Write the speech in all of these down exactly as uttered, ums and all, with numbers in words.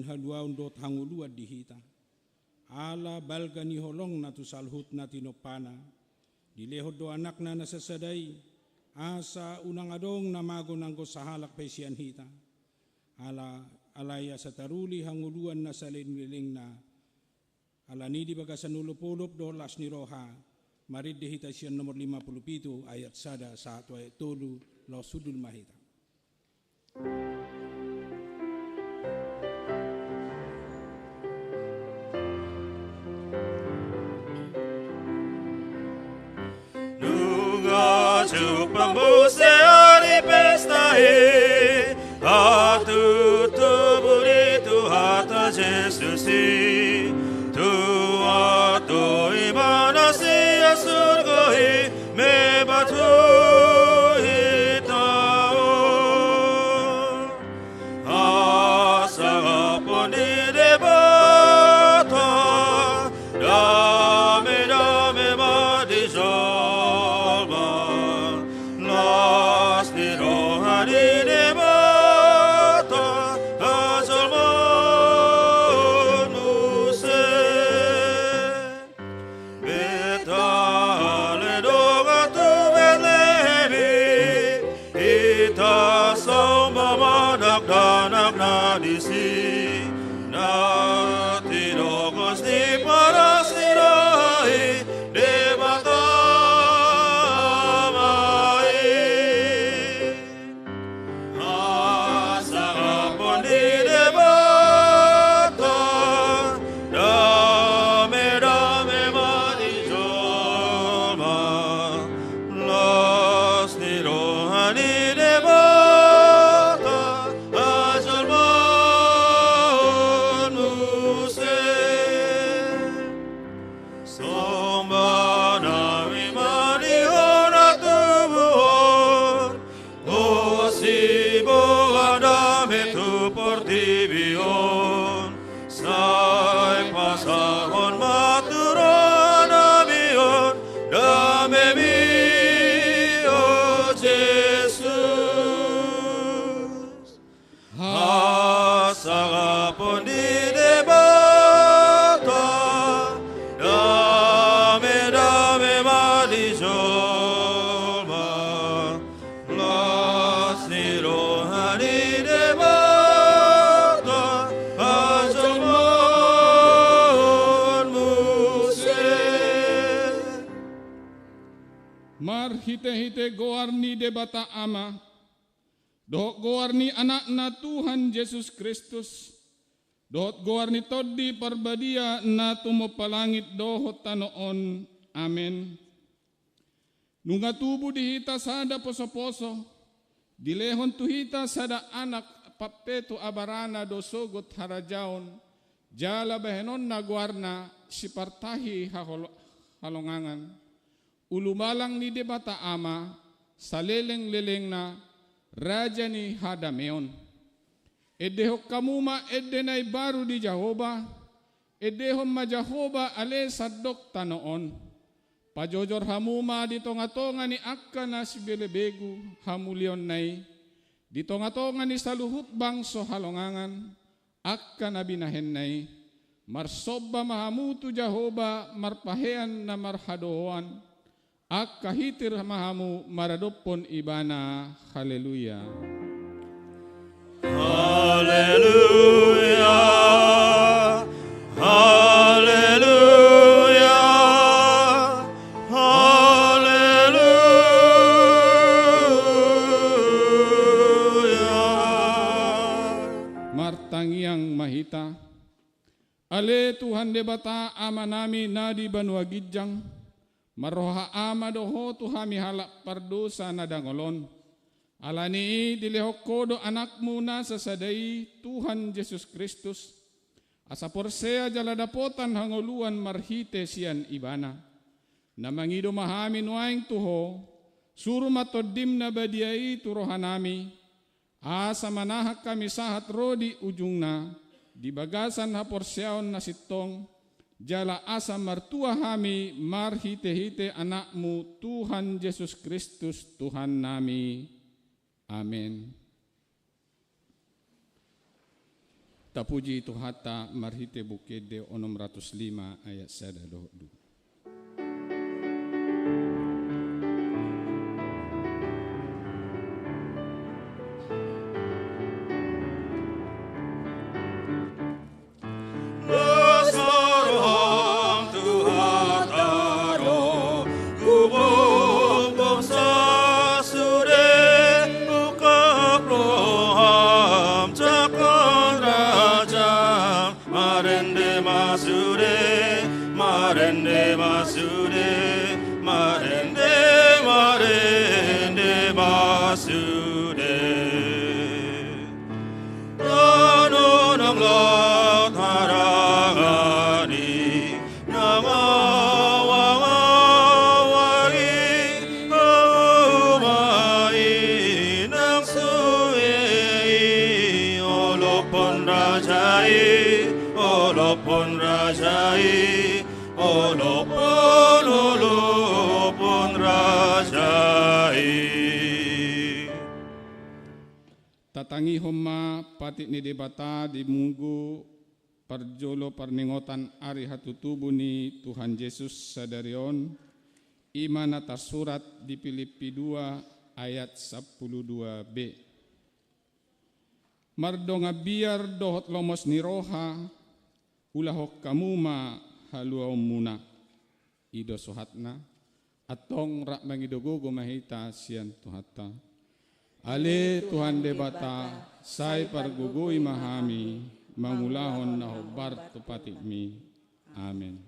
haluaon dohot hangoluan di hita. Ala balga ni holongna tu saluhutna tinompana, dilehon do anakna na sasada i, asa unang adong na mago nanggo sahalak pe sian hita. Ala, alai asa taruli hangoluan na saleleng-lelengna. Alani di bagasan olopolop dohot las ni roha, marende hita sian nomor lima pulu pitu ayat sada sahat tu ayat tolu, laos hundul ma hita. Nunga jumpang muse ari pesta i, atutubu ni Tuhanta Jesus i, tuat do ibana sian surgo i, membahen hita on. Hasangapon ni Debata, dame-dame ma di jolma, las ni roha ni Debata, hajolmaon muse. Betlehem, dongan tu Betlehem i, hita saur mamereng dakdanak na disi, na tinogos ni paras ni roha i, Debata ma i. Hasangapon ni Debata, dame-dame ma di jolma, las ni roha ni Debata, hajolmaon muse. Somba nami ma di ho na tubu on, ho siboan dame tu portibi on, sai pasahat ma tu roha nami on, damemi, o Jesus. Hasangapon ni Debata, dame-dame ma di jolma, las ni roha ni Debata, hajolmaon muse. Marhite-hite goar ni Debata Ama, dohot goar ni Anakna Tuhan Jesus Kristus, dohot goar ni Tondi Parbadia na tumompa langit dohot tano on. Amen. Nunga tubu di hita sada poso-poso, dilehon tu hita sada anak, pampetu abarana do sogot harajaon, jala bahenonna goarna Sipartahi hahol-, halongangan. Ulumalang ni Debata Ama, saleleng-lelengna, Raja ni hadameon. Endehon hamu ma ende na imbaru di Jahowa, endehon ma Jahowa ale sandok tano on. Pajojor hamu ma di tonga-tonga ni angka na sibelebegu hamulionna i, di tonga-tonga ni saluhut bangso halongangan, angka na binahenna i. Marsomba ma hamu tu Jahowa marpahean na marhadohoan, angka hitir ma hamu maradophon Ibana. Haleluya. Haleluya. Haleluya. Haleluya. Martangiang ma hita. Ale Tuhan Debata Amanami na di banua ginjang, marroha Ama do Ho tu hami halak pardosa na dangol on. Alani i dilehon Ho do Anakmu na sasada i, Tuhan Jesus Kristus, asa porsea jala dapotan hangoluan marhite sian Ibana. Na mangido ma hami nuaeng tu Ho, suru ma Tondim na badia i tu rohanami, asa manahan hami sahat ro di ujungna, di bagasan haporseaon na sintong, jala asa martua hami marhite-hite Anakmu Tuhan Jesus Kristus Tuhannami. Amen. Tapuji Tuhanta marhite Buku Ende onom ratus lima ayat sada dohot dua. Las ma roham Tuhanta do, hubombom sa sude, ungkap roham jangkon rajam. Marende ma sude, marende ma sude, marende, marende ma sude. Tano nang laut harangani, nang awa-awa i, hauma i nang sude i, olophon raja i, olophon raja i, olophon, olophon raja i. Tatangihon ma patik ni Debata di Minggu parjolo parningotan ari hatutubu ni Tuhan Jesus sadari on, i ma na tarsurat di Pilippi dua ayat sampulu dua b. Mardongan biar dohot lomos ni roha, ulahon hamu ma haluaonmuna. I do suhatna. Antong rap mangido gogo ma hita sian Tuhanta. Ale Tuhan Debata, sai pargogoi ma hami mangulahon na hombar tu patikmi. Amen.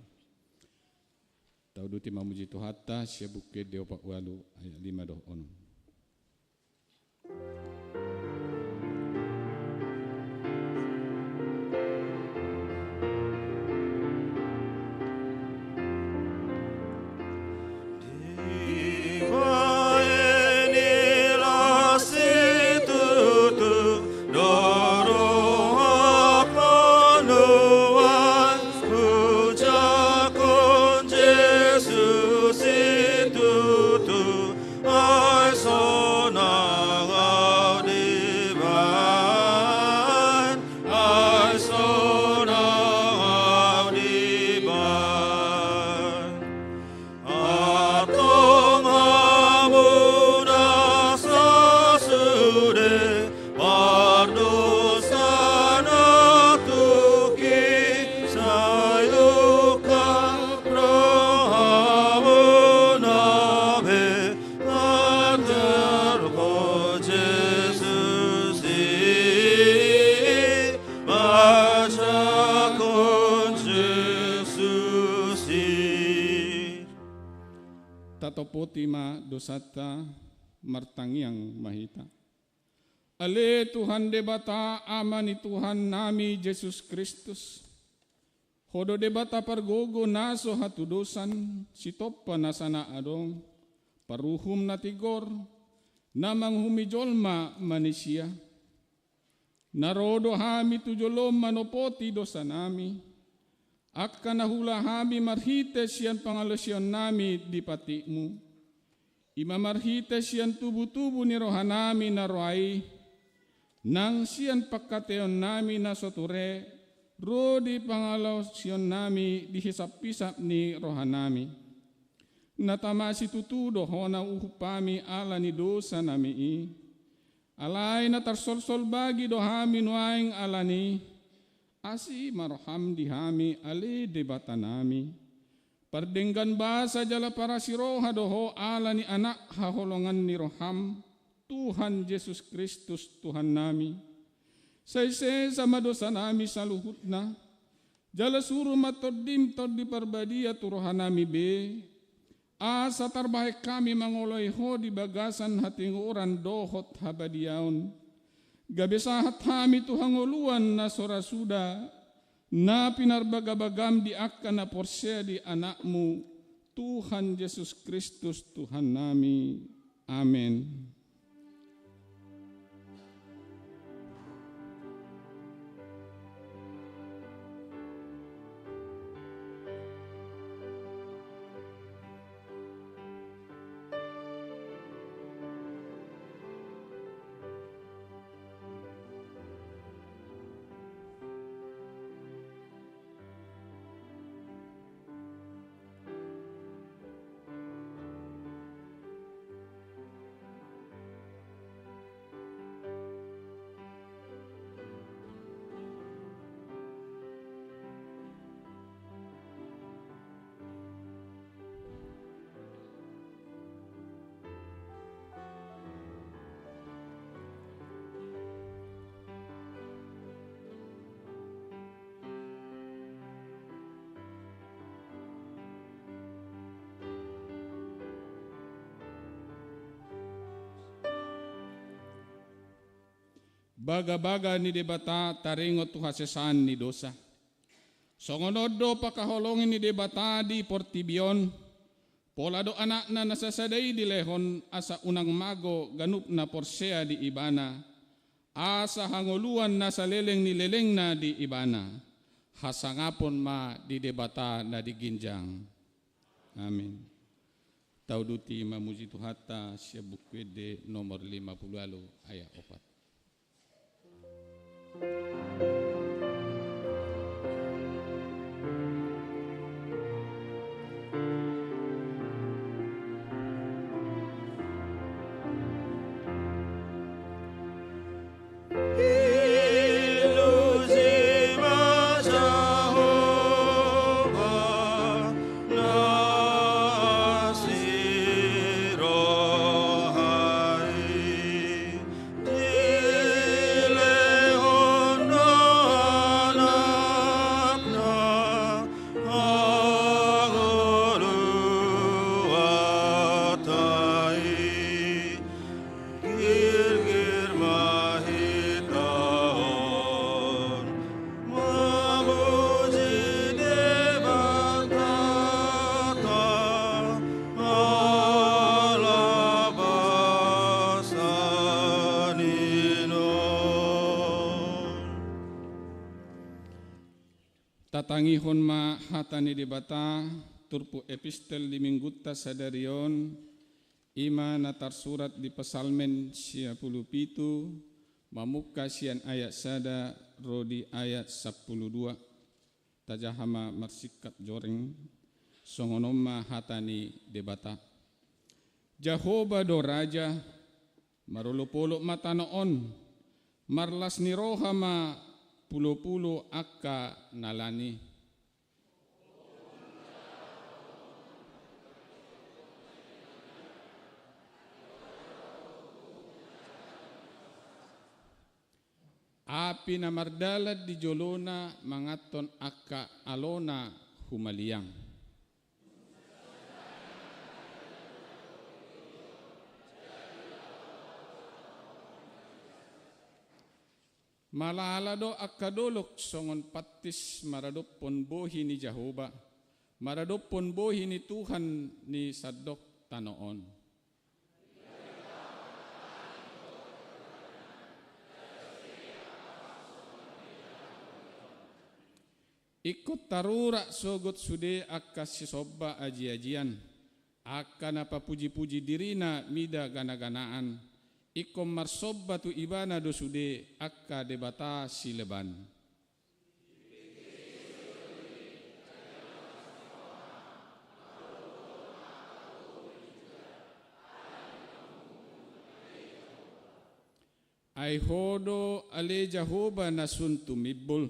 Tauduti mamuji Tuhanta sian Buku Ende opat ualu ayat lima dohot onom. Ai sonang au dibaen, ai sonang au dibaen. Antong hamu na sasude, pardosa na tungki, sai ungkap rohamuna be, bahen Jesus i, bahen Jesus i. Tatopoti ma dosanta, martangiang ma hita. Ale Tuhan Debata, Ama ni Tuhannami Jesus Kristus, Ho do Debata pargogo na so hatudosan, sitompa nasa na adong, paruhum na tigor, na manguhumi jolma manisia. Na ro do hami tu jolom manopoti dosanami, angka na huula hami marhite sian pangalaosionnami di patikmu. I ma marhite sian tubutubu ni rohanami na roa i, nang sian pangkataionnami na so ture, ro di pangalaosionnami di hisaphisap ni rohanami. Na tama situtu do Ho na uhum hami ala ni dosanami i. Alai na tarsolsol bagi do hami nuaeng ala ni i. Asi ma roham di hami, ale Debatanami. Pardenggan basa jala parasi roha do Ho ala ni Anak haholongan ni roham, Tuhan Jesus Kristus Tuhannami. Sai sesa ma dosanami saluhutna, jala suru ma Tondim Tondi Parbadia tu rohanami be, asa tarbahen hami mangoloi Ho di bagasan hatigoran dohot habadiaon. Gabe sahat hami tu hangoluan na so ra suda, na pinarbagabagam di angka na porsea di Anakmu, Tuhan Jesus Kristus Tuhannami. Amen. Bagabaga ni Debata taringot tu hasesaan ni dosa. Songon on do pangkaholongi ni Debata di portibi on, pola do Anakna na sasada i dilehon, asa unang mago ganup na porsea di Ibana, asa hangoluan na saleleng ni lelengna di Ibana. Hasangapon ma di Debata na di ginjang. Amin. Tauduti mamuji Tuhanta sian Buku Ende nomor lima pulu ualu ayat opat. Girgir ma hita on, mamuji Debata, ala basa ni on. Tatangihon ma hata ni Debata, turpuk epistel di minggunta sadari on, i ma na tarsurat di Psalmen sia pulu pitu, mamungka sian ayat sada ro di ayat sampulu dua. Tajaha ma marsingkat joreng, songon on ma hata ni Debata. Jahowa do raja, marolopolop ma tano on, marlas ni roha ma pulopulo angka na lan i. Api na mardalan di jolona manganhon angka alona humaliang. Malala do angka dolok songon pantis maradophon bohi ni Jahowa, maradophon bohi ni Tuhan ni sandok tano on. Ingkon tarurak sogot sude angka sisomba ajiajian, angka na papujipuji dirina mida ganaganaan, ingkon marsomba tu Ibana do sude angka debata sileban. Ai Ho do ale Jahowa na sun tumimbul,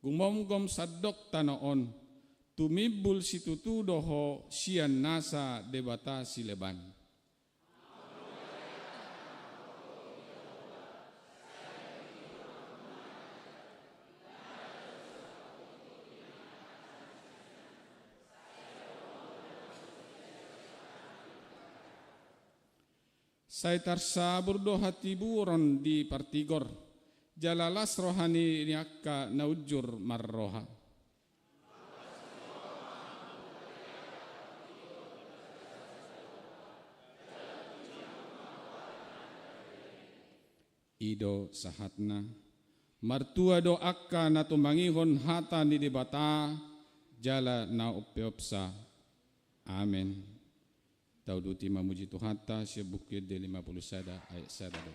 gumomgom sandok tano on, tumimbul situtu do Ho sian nasa debata sileban. Sai tarsabur do hatiburon di partigor, jala las roha ni angka na unjur marroha. I do sahatna. Martua do angka na tumangihon hata ni Debata jala na umpeopsa. Amen. Tauduti mamuji Tuhanta sian Buku Ende lima pulu sada ayat sada do.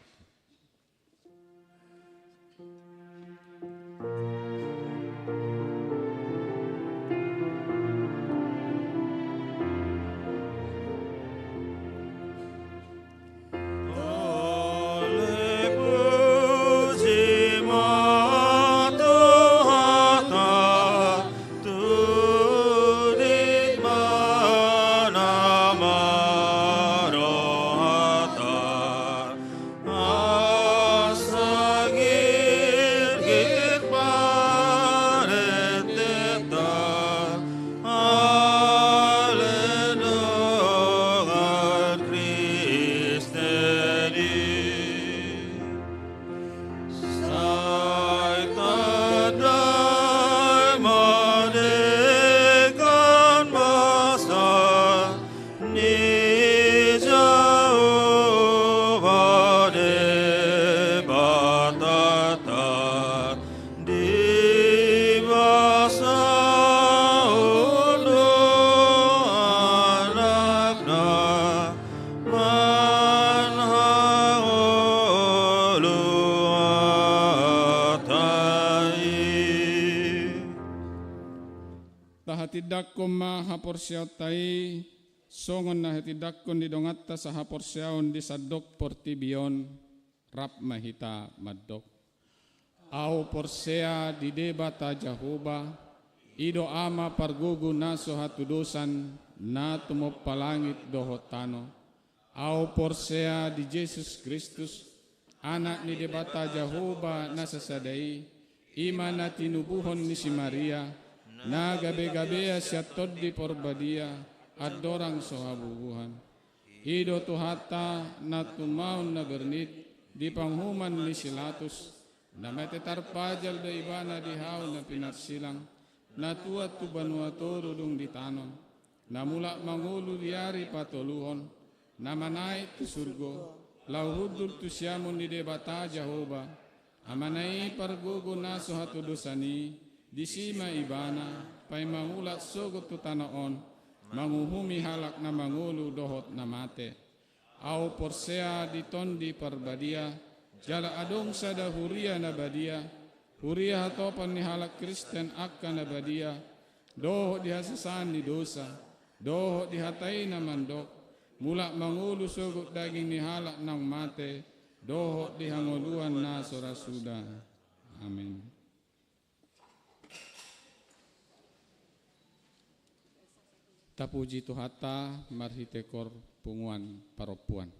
Debatata di basa olo anakna manhangoluhon hata i. Tahatindangkon ma haporseaonta i, songon na hatindangkon ni donganta sahaporseaon di sandok portibi on, rap ma hita mandok. Ahu porsea di Debata Jahowa, i do Ama pargogo na so hatudosan, na tumompa langit dohot tano. Ahu porsea di Jesus Kristus, Anak ni Debata Jahowa na sasada i, i ma na tinubuhon ni si Maria, na gabe-gabea sian Tondi Porbadia, andorang so habubuhan. I do Tuhanta na tumaon na bernit di panguhuman ni si Latus, na mate tarpajal do Ibana di hau na pinarsilang, na tuat tu banua toru dung ditanom, na mulak mangolu di ari patoluhon, na manaek tu surgo, laho hundul tu siamun ni Debata Jahowa, Amana i pargogo na so hatudosan i, disi ma Ibana, paima mulak sogot tu tano on, manguhumi halak na mangolu dohot na mate. Ahu porsea di Tondi Parbadia, jala adong sada huria na badia, huria hatopan ni halak Kristen angka na badia, dohot di hasesaan ni dosa, dohot di hata i na mandok, mulak mangolu sogot daging ni halak naung mate, dohot di hangoluan na so ra suda. Amen. Tapuji Tuhanta marhite kor punguan parompuan.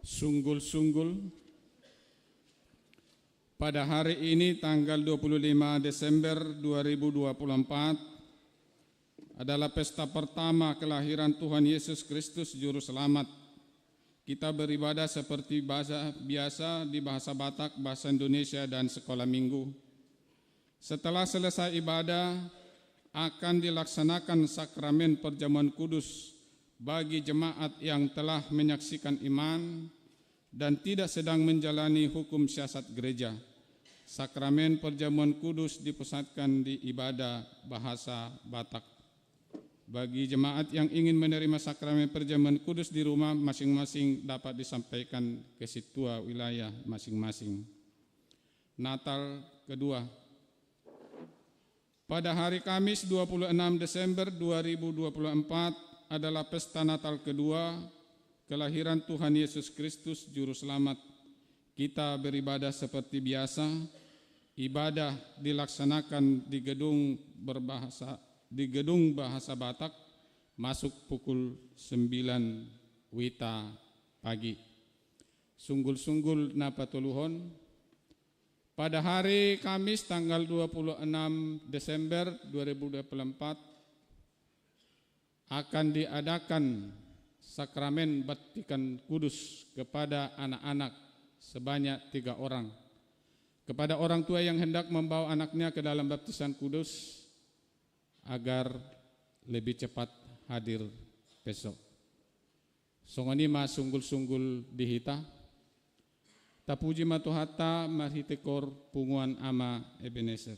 Sunggul-sunggul. Pada hari ini, tanggal dua puluh lima Desember dua ribu dua puluh empat, adalah pesta pertama kelahiran Tuhan Yesus Kristus, Juru Selamat. Kita beribadah seperti bahasa, biasa di bahasa Batak, bahasa Indonesia, dan sekolah minggu. Setelah selesai ibadah, akan dilaksanakan sakramen perjamuan kudus bagi jemaat yang telah menyaksikan iman dan tidak sedang menjalani hukum siasat gereja. Sakramen perjamuan kudus dipusatkan di ibadah bahasa Batak. Bagi jemaat yang ingin menerima sakramen perjamuan kudus di rumah masing-masing, dapat disampaikan ke sintua wilayah masing-masing. Natal kedua. Pada hari Kamis, dua puluh enam Desember dua ribu dua puluh empat, adalah pesta Natal kedua kelahiran Tuhan Yesus Kristus, Juru Selamat. Kita beribadah seperti biasa. Ibadah dilaksanakan di gedung berbahasa, di gedung bahasa Batak, masuk pukul sembilan wita pagi. Sunggul-sunggul na patoluhon. Pada hari Kamis, tanggal dua puluh enam Desember dua ribu dua puluh empat, akan diadakan sakramen baptisan kudus kepada anak-anak sebanyak tiga orang. Kepada orang tua yang hendak membawa anaknya ke dalam baptisan kudus, agar lebih cepat hadir besok. Songon i ma sunggul-sunggul di hita. Tapuji ma Tuhanta marhite punguan Ama Ebenezer.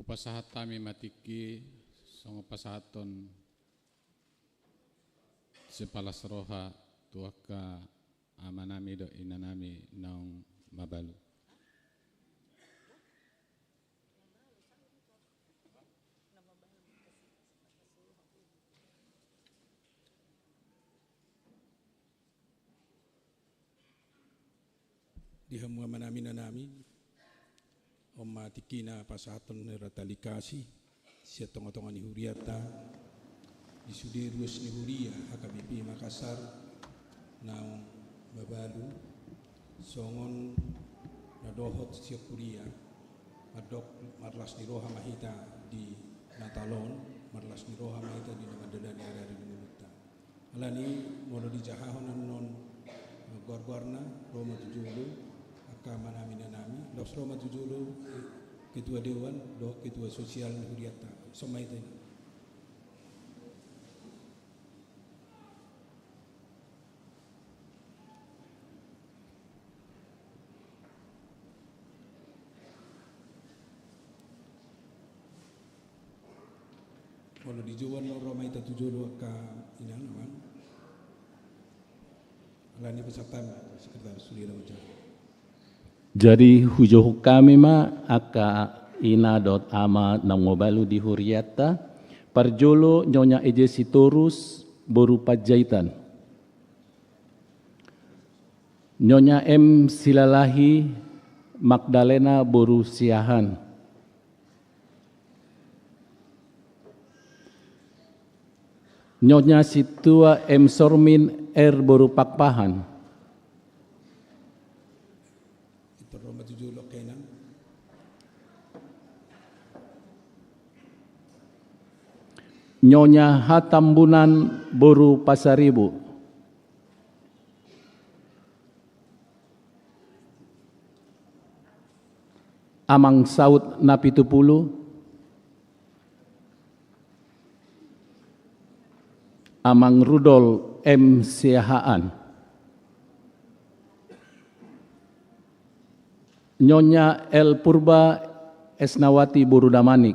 Pasahat hami ma tingki songon pasahathon sipalas roha tu angka amanami dohot inanami naung mabalu. Di hamu amanami inanami, on ma tingkina pasahathon hata ni asi sian tongatonga ni hurianta, di sude ruas ni huria H K B P Makassar naung mabalu, songon na dohot sian huria, mandok marlas ni roha ma hita di Natal on, marlas ni roha ma hita di na mandalani ari-ari di ngolunta. Alani, molo dijahahon annon goar-goarna, ro ma tu jolo angka amanami inanami, laos ro ma tu jolo ketua dewan dohot ketua sosial ni hurianta. Songon i ma hita. Molo dijouan, ro ma hita tu jolo angka inang, amang. Alani pasahat hami, sekretaris, sude na manjaha. Jadi hujouhon hami ma angka ina dohot ama naung mabalu di hurianta. Parjolo Nyonya Eje Sitorus boru Panjaitan. Nyonya M Silalahi Magdalena boru Siahaan. Nyonya Sintua M Sormin R boru Pakpahan. Nyonya H Tambunan boru Pasaribu. Amang Saud Napitupulu, Amang Rudol M Siahaan, Nyonya L Purba Esnawati boru Damanik,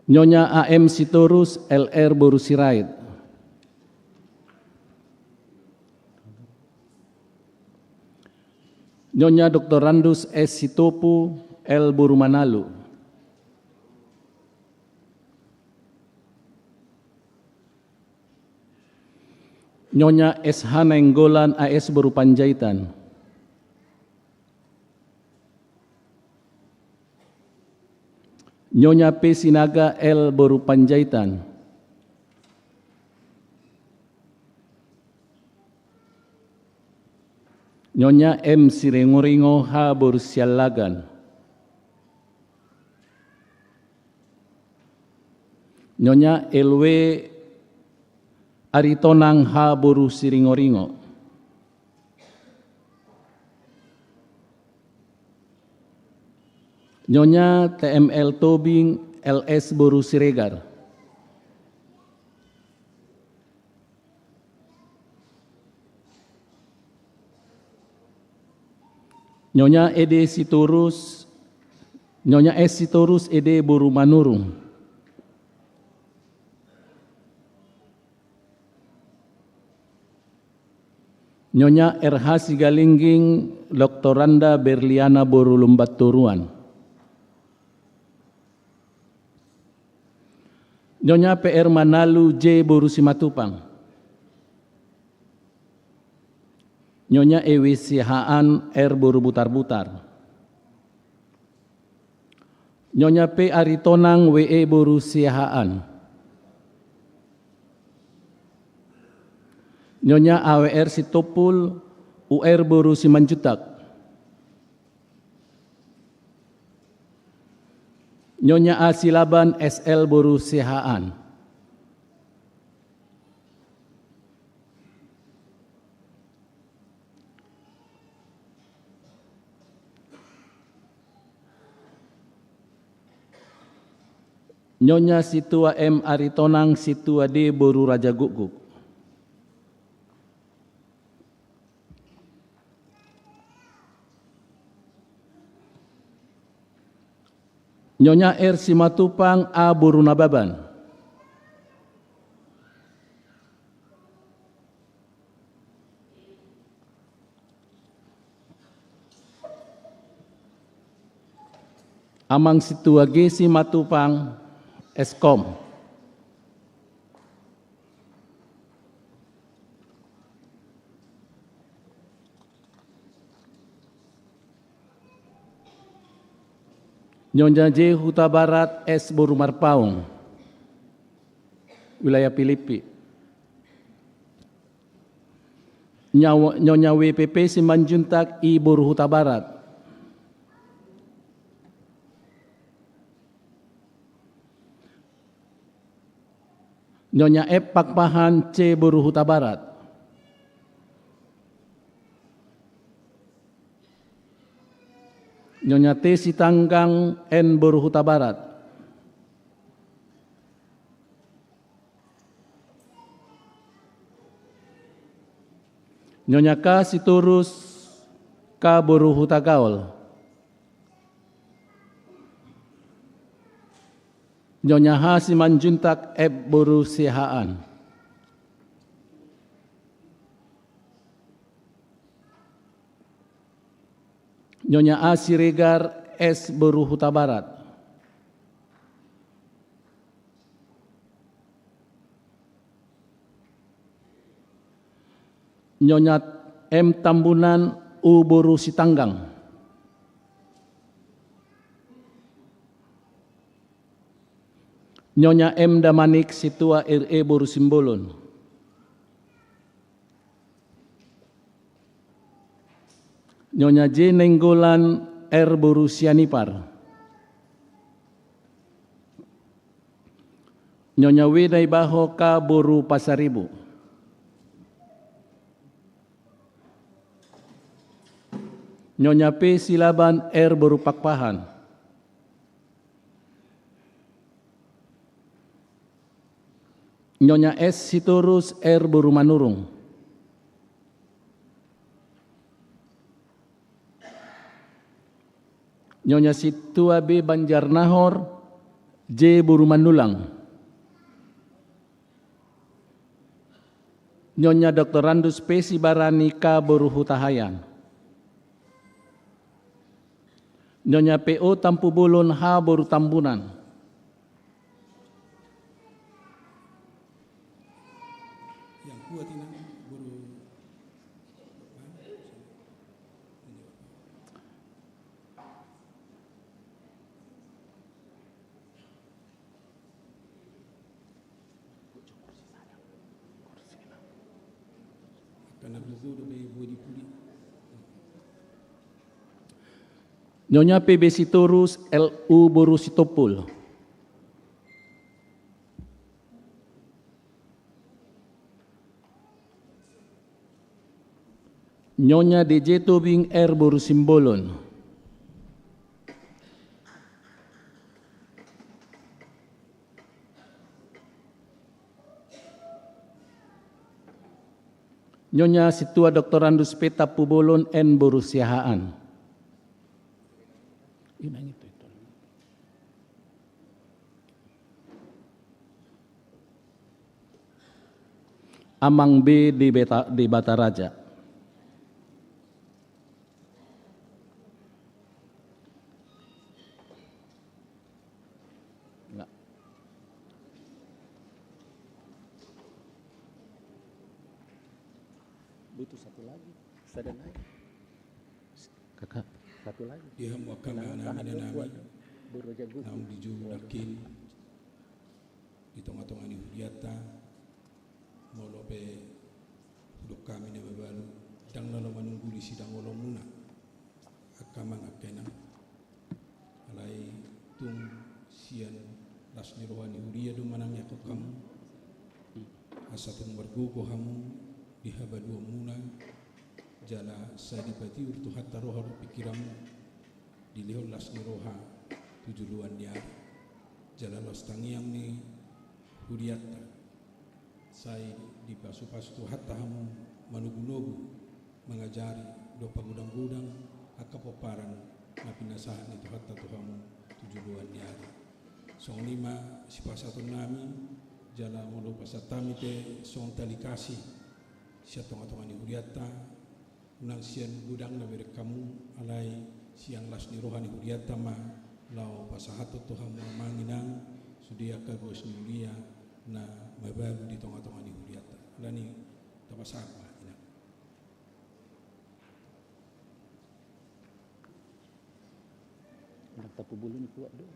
Nyonya A M Sitorus L R boru Sirait, Nyonya Doktorandus S Sitopu L boru Manalu, Nyonya S H Nainggolan A S boru Panjaitan, Nyonya P Sinaga L boru Panjaitan, Nyonya M Siringoringo H boru Siallagan, Nyonya L W Aritonang H boru Siringoringo, Nyonya T M L Tobing L S boru Siregar, Nyonya Ede Sitorus, Nyonya S Sitorus Ede boru Manurung, Nyonya R H Sigalingging Doktoranda Berliana boru Lumbantoruan, Nyonya P R Manalu J boru Simatupang, Nyonya Ewi Siahaan R boru Butarbutar, Nyonya P Aritonang W E boru Siahaan, Nyonya A W R Sitompul U R boru Simanjuntak, Nyonya A Silaban S L boru Siahaan, Nyonya Situa M Aritonang Situa D boru Rajagukguk, Nyonya R. Simatupang, A boru Nababan. Amang Sintua G. Simatupang, S Kom. Nyonya J. Hutabarat, S boru Marpaung, wilayah Pilippi. Nyawa-, Nyonya W P P Simanjuntak, I boru Hutabarat. Nyonya F. Pakpahan, C boru Hutabarat. Nyonya T. Sitanggang, N boru Hutabarat. Nyonya K. Sitorus, K boru Hutagaol. Nyonya H. Simanjuntak, F boru Siahaan. Nyonya A. Siregar, S boru Hutabarat. Nyonya M. Tambunan, U boru Sitanggang. Nyonya M. Damanik, Sintua R E boru Simbolon. Nyonya J. Nainggolan, R boru Sianipar. Nyonya W. Naibaho, K boru Pasaribu. Nyonya P. Silaban, R boru Pakpahan. Nyonya S. Sitorus, R boru Manurung. Nyonya Sintua B. Banjarnahor, J boru Manulang. Nyonya Doktorandus P. Sibarani, K boru Hutahaean. Nyonya P O. Tampubolon, H boru Tambunan. Yang kuat ini, boru. Nyonya P B Sitorus, L U boru Sitompul. Nyonya D J Tobing, R boru Simbolon. Nyonya Sintua Doktorandus P Tampubolon, N boru Siahaan. Amang B di Beta-, di Bataraja. Enggak. Butuh satu lagi. Sada nai. Kakak, satu lagi. Di hamu angka amang nami, inang nami, naung di jolo nangkin, di tonga-tonga ni hurianta, molo pe hudok hami na mabalu, ndang na laho manungguli sidang olomuna, angka amang, angka inang. Alai tung sian las ni roha ni huria do manangiangkon hamu, asa tung margogo hamu di habaluonmuna, jala sai dipatiur Tuhanta roha dohot pingkiranmu, dilehon las ni roha tu joloan ni ari, jala laos tangiang ni hurianta, sai dipasu-pasu Tuhanta hamu manogu-nogu, mangajari dohot pagodang-godang angka pomparan na pinasahat ni Tuhanta tu hamu, tu joloan ni ari. Songon i ma sipasahatonnami, jala molo pasahat hami pe songon tali kasih sian tongatonga ni hurianta, unang sian godangna bereng hamu, alai sian las ni roha ni hurianta ma laho pasahathon tu hamu amang inang sude angka ruas ni huria na mabalu di tongatonga ni hurianta. Alani i tapasahat ma, inang. Ndang tapubulung kuat do.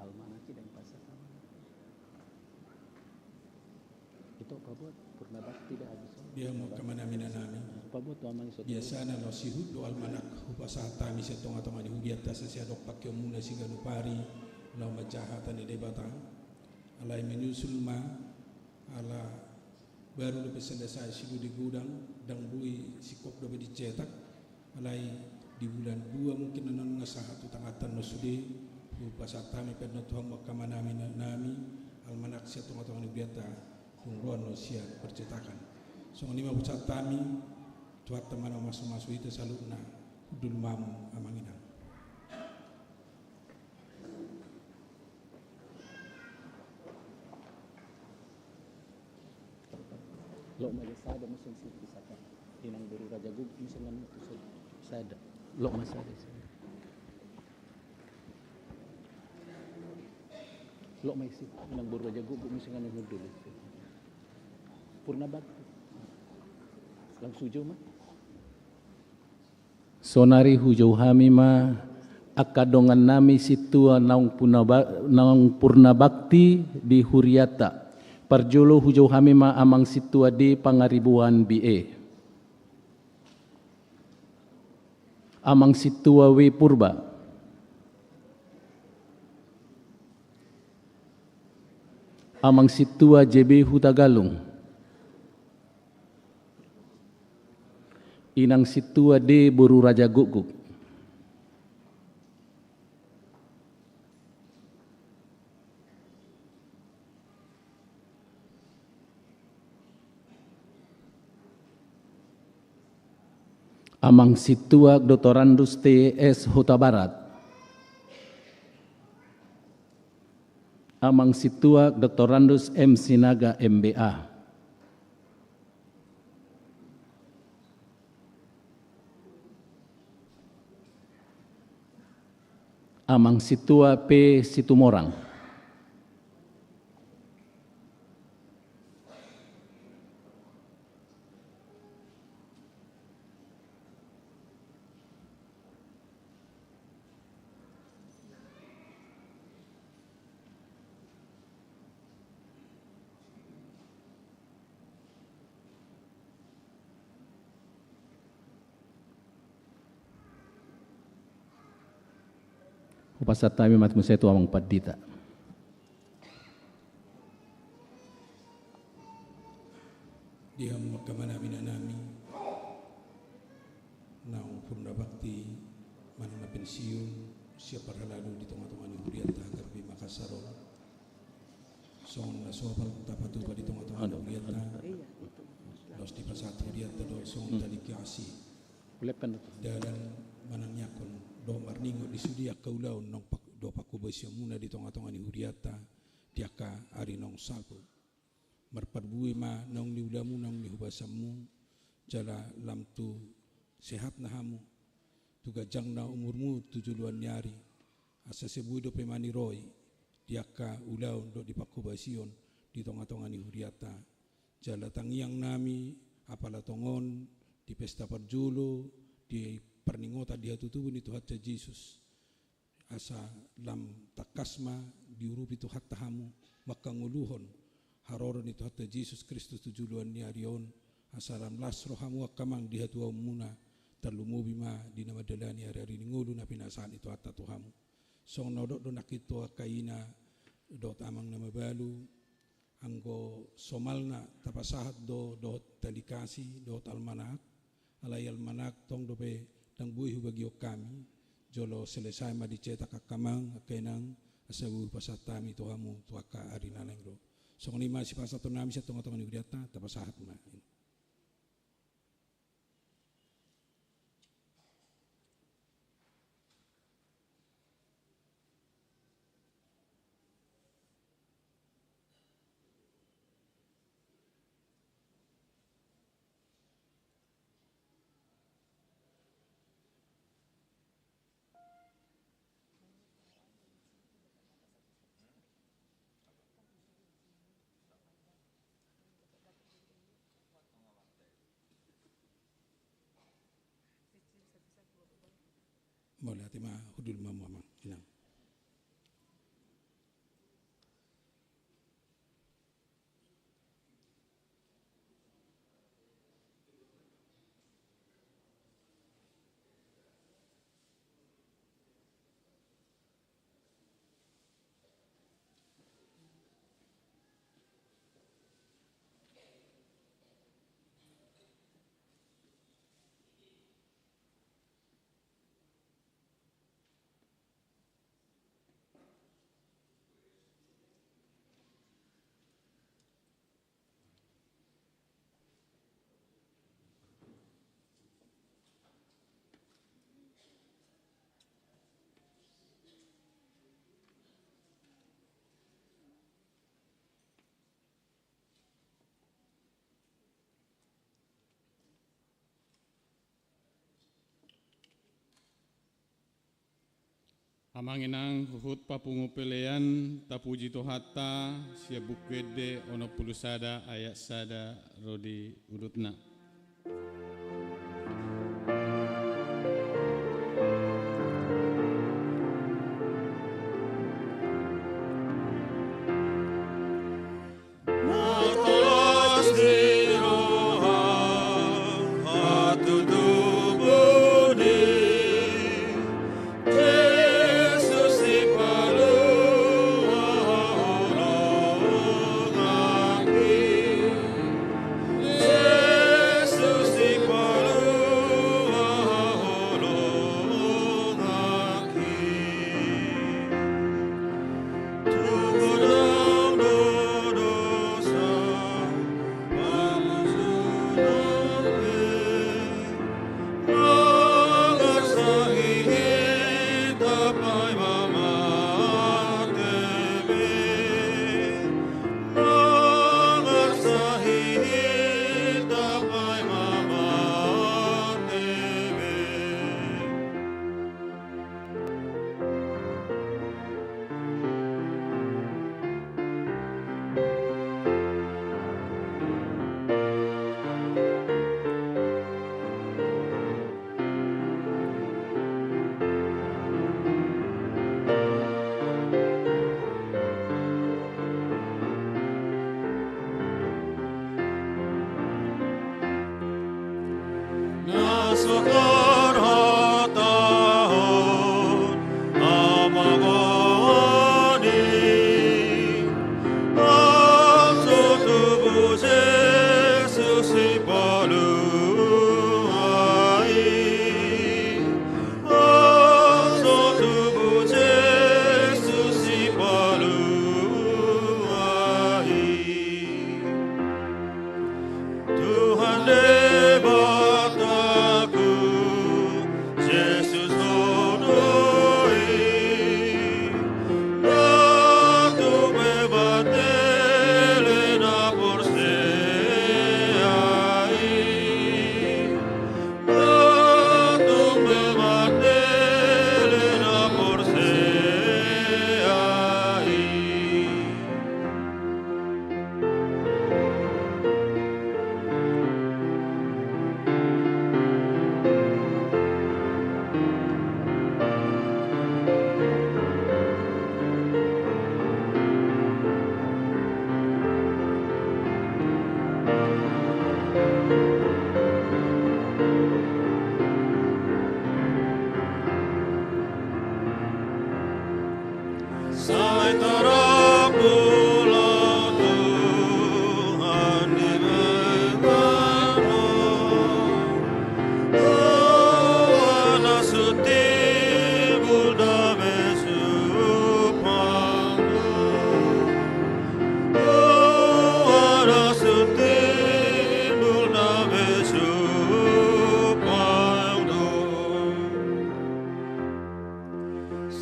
Almanak i dang pasahat. Ito pabuat purna bakti da habis. Dia ma angka amanami, inanami. Pabuat tu amang i so. Biasana na sihut do almanak hupasahat hami sian tongatonga ni hurianta, sai adong pangkeonmuna siganup ari laho manjaha hata ni Debata. Alai menyusul ma, ala baru dope sian dasari sidoli godang, ndang boi singkop dope dicetak. Alai di bulan dua mungkin annon nunga sahat tu tangatan annon sude, hupasahat hami pe annon tu hamu angka amanami, inanami, almanak sian tongatonga ni hurianta, dung ro annon sian percetakan. Songon i ma hupasahat hami, Tuhanta ma na mamasumasu hita saluhutna, hundul ma hamu amang inang. Loas ma sada muse, sada. Inang boru Raja Guguk muse, sada. Loas ma sada. Loas ma isi, inang boru Raja Guguk muse, hundul. Purna bakti. Langsung jo ma. Sonari hujou hami ma angka dongannami sintua naung purna ba-, naung purna bakti di hurianta. Parjolo hujou hami ma amang sintua D Pangaribuan B E. Amang sintua W Purba. Amang sintua J B Hutagalung. Inang sintua D boru Raja Guguk. Amang sintua Doktorandus T S Hutabarat. Amang sintua Doktorandus M Sinaga M B A. Amang sintua P Situmorang. Hupasahat hami ma tu muse tu amang pandita. Di hamu angka amanami, inanami, naung purna bakti manang na pensiun sian parhalado di tongatonga ni hurianta H K B P Makassar on. Songon na so hapal tapatupa di tongatonga ni hurianta, laos dipasahat hurianta do songon tali asi, dalan manangiangkon dohot marningot di sude angka ulaon naung pak-, dohot panghobasionmuna di tongatonga ni hurianta di angka ari naung salpu. Marparbue ma naung niulamu, naung nihobasanmu, jala lam tu sehatna hamu, tu ganjangna umurmu tu joloan ni ari, asa sai boi dope maniroi di angka ulaon dohot di panghobasion di tongatonga ni hurianta. Jala tangiangnami, apala tongon di pesta parjolo, di parningotan di hatutubu ni Tuhanta Jesus, asa lam tangkas ma diurupi Tuhanta hamu mangkangoluhon haroro ni Tuhanta Jesus Kristus tu joloan ni ari on, asa lam las rohamu angka amang di hatuaonmuna, tarlumobi ma di na mandalani ariari ni ngolu na pinasahat ni Tuhanta tu hamu. Songon na hudok do nangkin tu angka ina dohot amang na mabalu, anggo somalna tapasahat do dohot tali asi dohot almanak, alai almanak tong dope ndang boi hubagihon hami, jolo selesai ma dicetak angka amang, angka inang, asa boi hupasahat hami tu hamu tu angka ari na naeng ro. Songon i ma sipasahatonnami sian tongatonga ni hurianta, tapasahat ma. Mauliate ma, hundul ma hamu amang inang. Amang inang huhut papungu pelean, tapuji Tuhanta sian Buku Ende onom pulu sada ayat sada ro di udutna.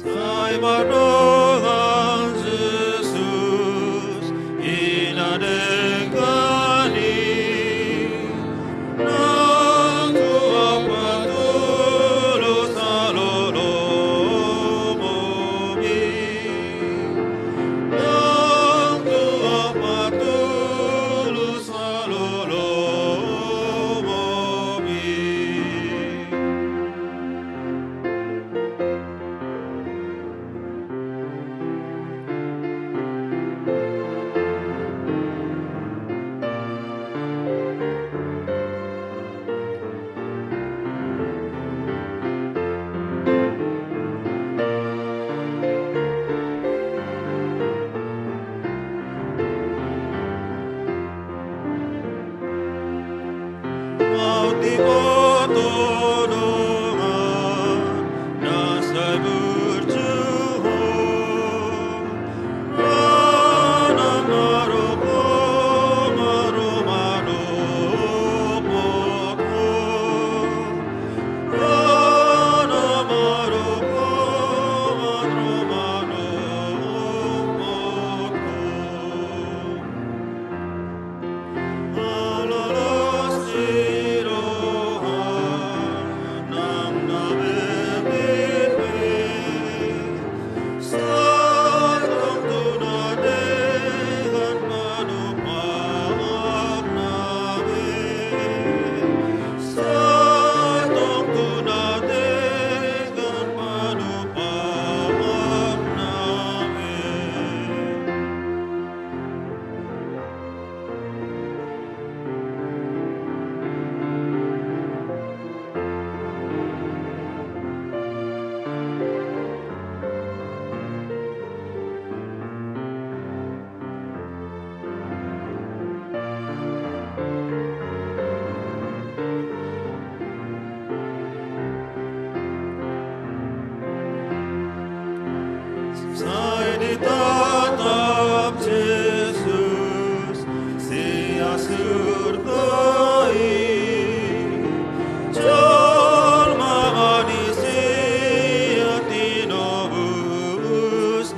Sai mardongan Jesus i na denggan i, nang tu opat ulos salolomomi, nang tu opat ulos salolomomi. Mauliate ma tu dongan na sai burju ho, ra na maroko maroma dopot ho, ra na maroko maroma dopot ho. Sai ditatap Jesus sian surgo i, jolma manisia tinobus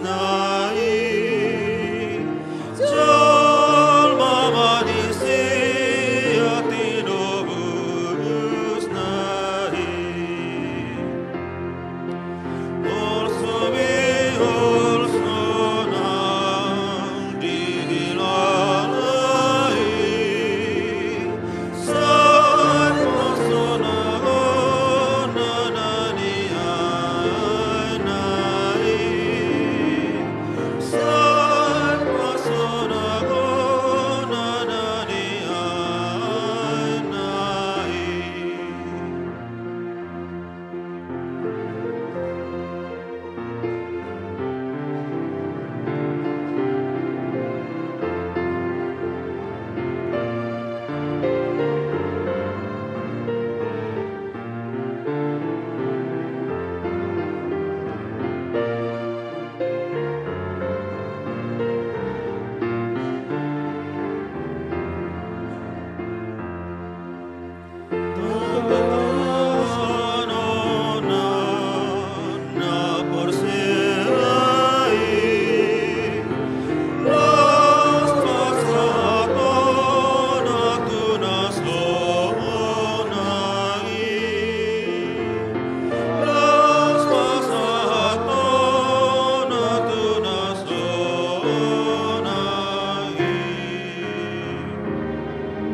na i, jolma manisia tinobus na i. Holsomi holso nang dihilala i, sai holso na gona na nian na i, sai holso na gona na nian na i.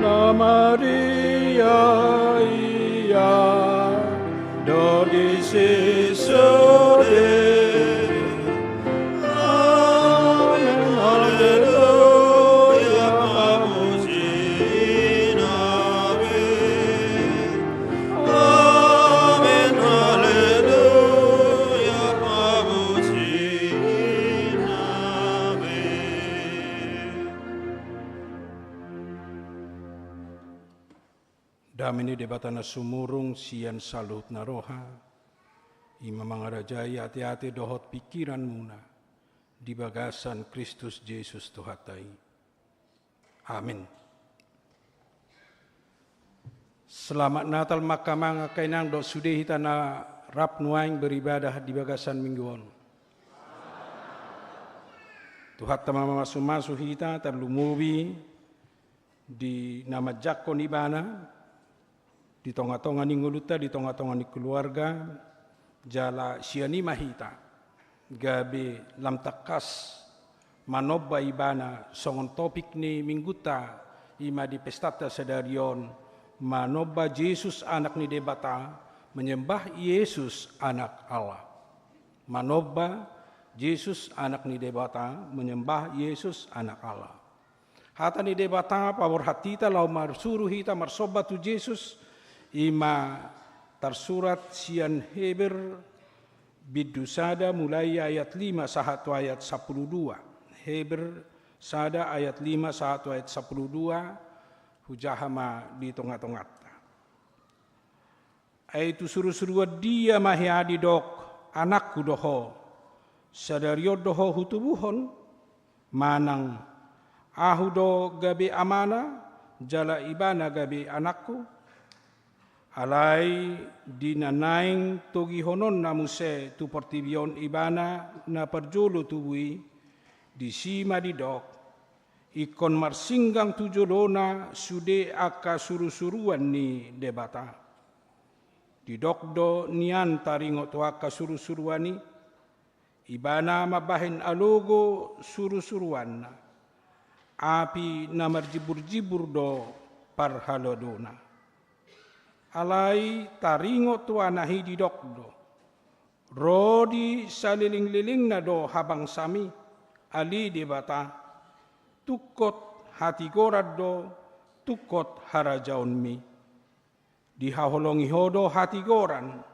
Na Maria ia do disisode. Amen, haleluya, pamuji nabe. Amen, haleluya, pamuji nabe. Dame ni Debata na sumurung sian saluhutna roha, i ma mangarajai ateate dohot pingkiranmuna di bagasan Kristus Jesus Tuhanta i. Amin. Selamat Natal ma angka amang, angka inang, dohot sude hita na rap nuaeng beribadah di bagasan minggu on. Tuhanta ma mamasumasu hita, tarlumobi di na manjangkon Ibana di tongatonga ni ngolunta, di tongatonga ni keluarga, jala sian i ma hita gabe lam tangkas manomba Ibana songon topik ni minggunta, i ma di pestanta sadari on, manomba Jesus Anak ni Debata, menyembah Yesus Anak Allah. Manomba Jesus Anak ni Debata, menyembah Yesus Anak Allah. Hata ni Debata paborhat hita laho marsuru hita marsomba tu Jesus, i ma tarsurat sian Heber bindu sada mulai ayat lima sahat tu ayat sampulu dua. Heber sada ayat lima sahat tu ayat sampulu dua, hujaha ma di tongatonganta. Ai tu surusuruan dia ma hea didok, anakku do ho, sadari on do ho hutubuhon, manang ahu do gabe amana, jala ibana gabe anakku? Alai di na naeng togihononna muse tu portibi on ibana na parjolo tubu i, disi ma didok, ingkon marsinggang tu jolona sude angka surusuruan ni Debata. Didok do nian taringot tu angka surusuruan i, ibana mambahen alogo surusuruanna, api na marjimburjimbur do parhalodona. Alai taringot tu anak i didok do, ro di salelenglelengna do habangsami, ale Debata, tungkot hatigoran do tungkot harajaonmi. Dihaholongi ho do hatigoran,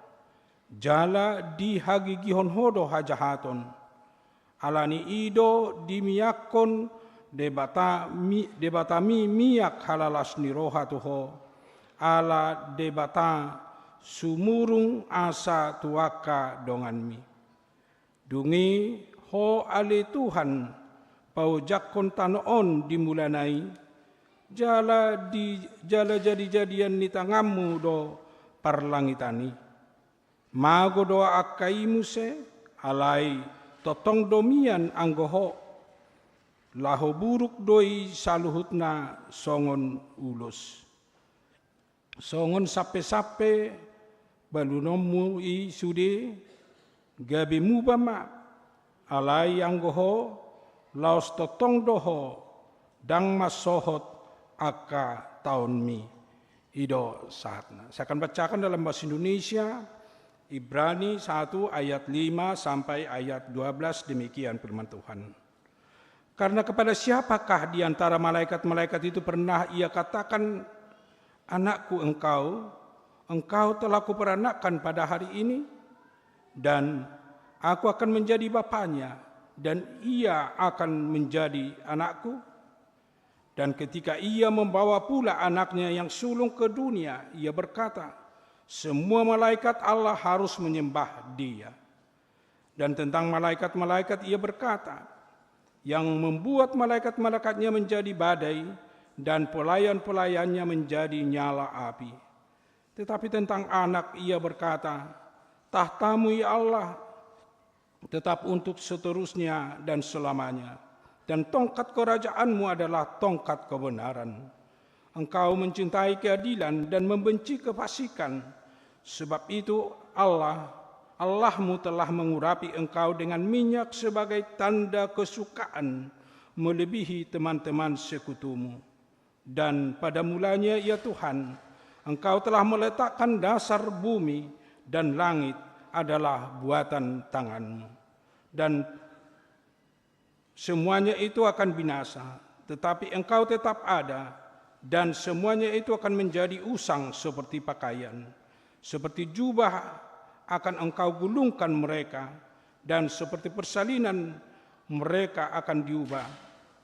jala dihagigihon ho do hajahaton. Alani i do dimiakkon Debata mi-, Debatami miak halalas ni roha tu ho, ala Debata sumurung asa tu angka donganmi. Dung i, ho ale Tuhan, paojakkon tano on di mulana i, jala di, jala jadijadian ni tanganmu do parlangitan i. Mago do angka i muse, alai tongtong do mian anggo ho, laho buruk do i saluhutna songon ulos. Songon sampesampe balunonmu i sude, gabe muba ma, alai anggo ho, laos tongtong do ho, ndang mansohot angka taonmi. I do sahatna. Saya akan bacakan dalam bahasa Indonesia, Ibrani satu ayat lima sampai ayat dua belas, demikian firman Tuhan. Karena kepada siapakah di antara malaikat-malaikat itu pernah ia katakan, "Anakku engkau, engkau telah kuperanakkan pada hari ini, dan aku akan menjadi bapanya, dan ia akan menjadi anakku"? Dan ketika ia membawa pula anaknya yang sulung ke dunia, ia berkata, "Semua malaikat Allah harus menyembah dia." Dan tentang malaikat-malaikat ia berkata, "Yang membuat malaikat-malaikatnya menjadi badai dan pelayan-pelayannya menjadi nyala api." Tetapi tentang anak ia berkata, "Tahtamu, ya Allah, tetap untuk seterusnya dan selamanya, dan tongkat kerajaanmu adalah tongkat kebenaran. Engkau mencintai keadilan dan membenci kefasikan. Sebab itu Allah, Allahmu telah mengurapi engkau dengan minyak sebagai tanda kesukaan melebihi teman-teman sekutumu. Dan pada mulanya, ya Tuhan, engkau telah meletakkan dasar bumi dan langit adalah buatan tanganmu. Dan semuanya itu akan binasa, tetapi engkau tetap ada, dan semuanya itu akan menjadi usang seperti pakaian. Seperti jubah akan engkau gulungkan mereka, dan seperti persalinan mereka akan diubah.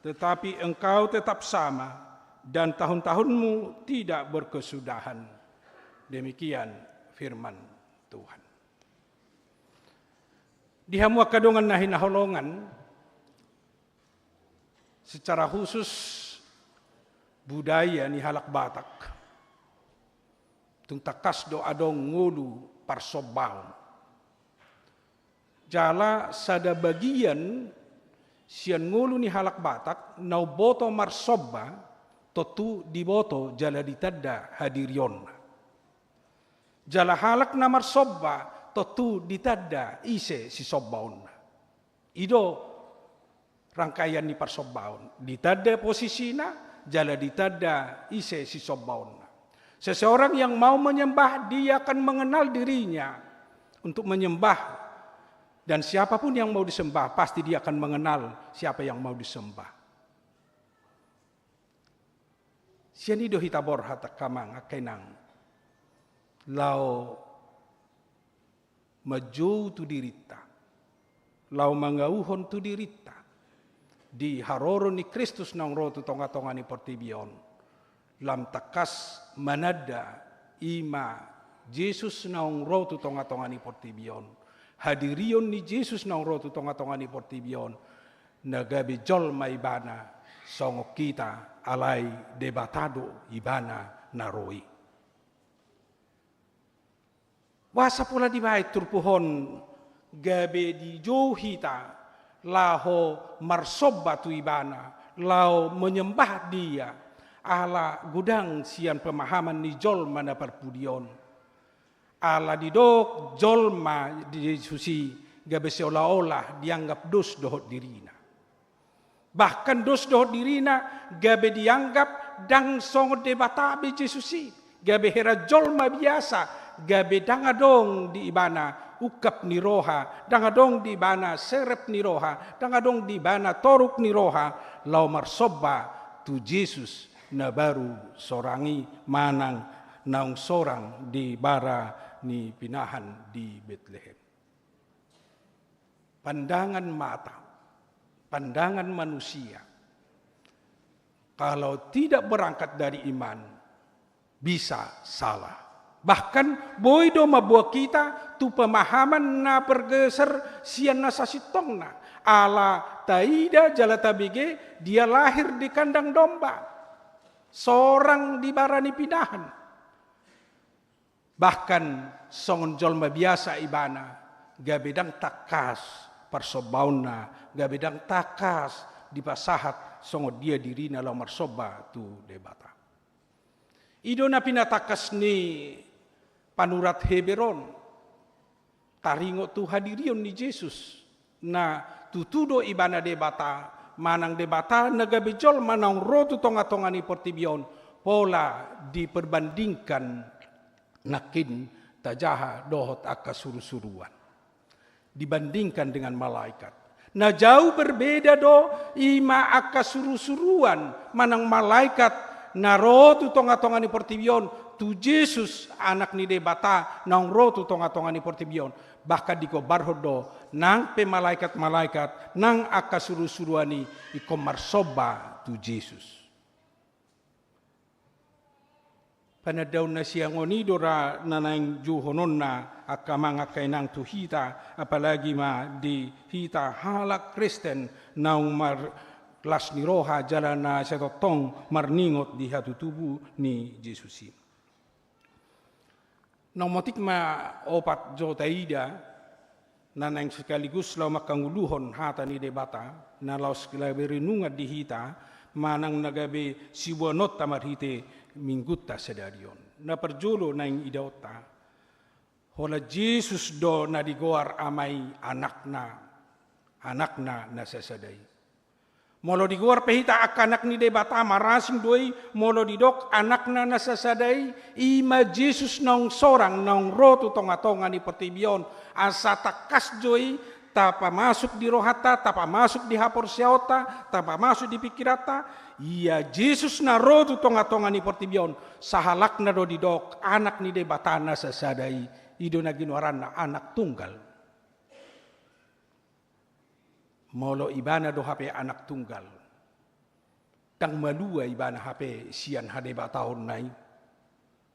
Tetapi engkau tetap sama, dan tahun-tahunmu tidak berkesudahan." Demikian firman Tuhan. Di hamu angka dongan na hinaholongan, secara khusus budaya ni halak Batak, tung tangkas do adong ngolu parsombaon. Jala sada bagian sian ngolu ni halak Batak na umboto marsomba, tontu diboto jala ditanda hadirionna. Jala halak na marsomba tontu ditanda ise sisombaonna. I do rangkaian ni parsombaon, ditanda posisina, jala ditanda ise sisombaonna. Seseorang yang mau menyembah, dia akan mengenal dirinya untuk menyembah. Dan siapapun yang mau disembah, pasti dia akan mengenal siapa yang mau disembah. Sian i do hita borhat angka amang, angka inang, laho manjou tu dirinta, laho mangauhon tu dirinta di haroro ni Kristus naung ro tu tonga-tonga ni portibi on, lam tangkas mananda i ma Jesus naung ro tu tonga-tonga ni portibi on, hadirion ni Jesus naung ro tu tonga-tonga ni portibi on, na gabe jolma ibana songon hita, alai Debata do ibana na ro i. Boasa pola dibaen turpuk on gabe dijou hita laho marsomba tu ibana, laho menyembah dia, ala godang sian pemahaman ni jolma na parpudi on. Ala didok jolma di Jesus i gabe seolah-olah dianggap dos dohot dirina. Bahkan dos dohot dirina gabe dianggap ndang songon Debata be Jesus i, gabe heran jolma biasa, gabe ndang adong di ibana ungkap ni roha, ndang adong di ibana serep ni roha, ndang adong di ibana toruk ni roha, laho marsomba tu Jesus na baru sorang i manang naung sorang di bara ni pinahan di Betlehem. Pandangan mata, pandangan manusia, kalau tidak berangkat dari iman, bisa salah. Bahkan boi do mamboan hita tu pemahaman na bergeser sian na sasintongna. Ala taida jala tabege dia lahir di kandang domba, sorang di bara ni pinahan. Bahkan songon jolma biasa ibana, gabe ndang tangkas parsombaonna, gabe ndang tangkas dipasahat songon dia dirina laho marsomba tu Debata. I do na pinatangkas ni panurat Heber on taringot tu hadirion ni Jesus, na tutu do ibana Debata, manang Debata na gabe jolma naung ro tu tonga-tonga ni portibi on, pola diperbandingkan nangkin tajaha dohot angka surusuruan. Dibandingkan dengan malaikat. Na jauh berbeda do i ma angka surusuruan manang malaikat na ro tu tonga-tonga ni portibi on tu Jesus, Anak ni Debata naung ro tu tonga-tonga ni portibi on. Bahkan digombarhon do nang pe malaikat-malaikat nang angka surusuruan i ingkon marsomba tu Jesus. Panandaon na sian on i do ra na naeng jouhononna angka amang angka inang tu hita, apalagi ma di hita halak Kristen naung mar-, las ni roha jala na sai tongtong marningot di hatutubu ni Jesus i. Na omotik ma opat jo taida, na naeng sekaligus laho mangkangoluhon hata ni Debata, na laos gabe renungan di hita, manang na gabe siboanonta marhite minggunta sadari on. Na parjolo naeng idaonta, holan Jesus do na digoar Ama i Anakna, Anakna na sasada i. Molo digoar pe hita angka anak ni Debata, marasing do i, molo didok Anakna na sasada i, i ma Jesus naung sorang, naung ro tu tonga-tonga ni portibi on, asa tangkas jo i tapamasuk di rohanta, tapamasuk di haporseaonta, tapamasuk di pingkiranta. Ia Jesus na ro tu tonga-tonga ni portibi on, sahalakna do didok Anak ni Debata na sasada i, i do na ginoaranna Anak Tunggal. Molo ibana do hape Anak Tunggal, ndang malua ibana hape sian hadebataonna i.